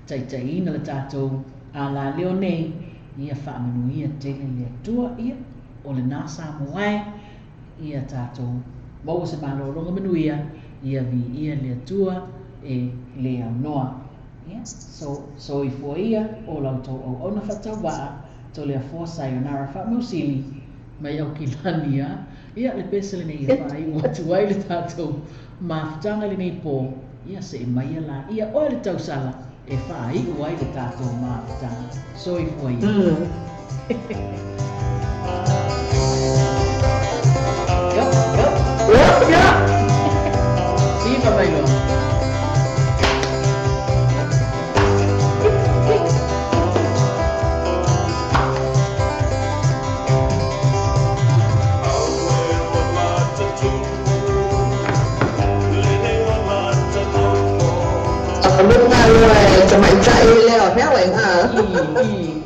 taitaiina le tatou alaleo nei, ia faamanuia tele le Atua, ia o lena Samoa e, ia tatou maua se malologa manuia, ia viia le Atua e le aunoa. Ia, so, soifua ia o la outou auauna faatauvaa, Toleafoa Sayonara Faamausili mai Aukilani a. Ia, le pese lenei e faaiu atu ai le tatou mafutaga i lenei po, ia see maia laia oe le tausala e faaiu ai le tatou mafutaga. Soifua ia. Go, go. Viva mai loa. Taitai lea o mea uaiga.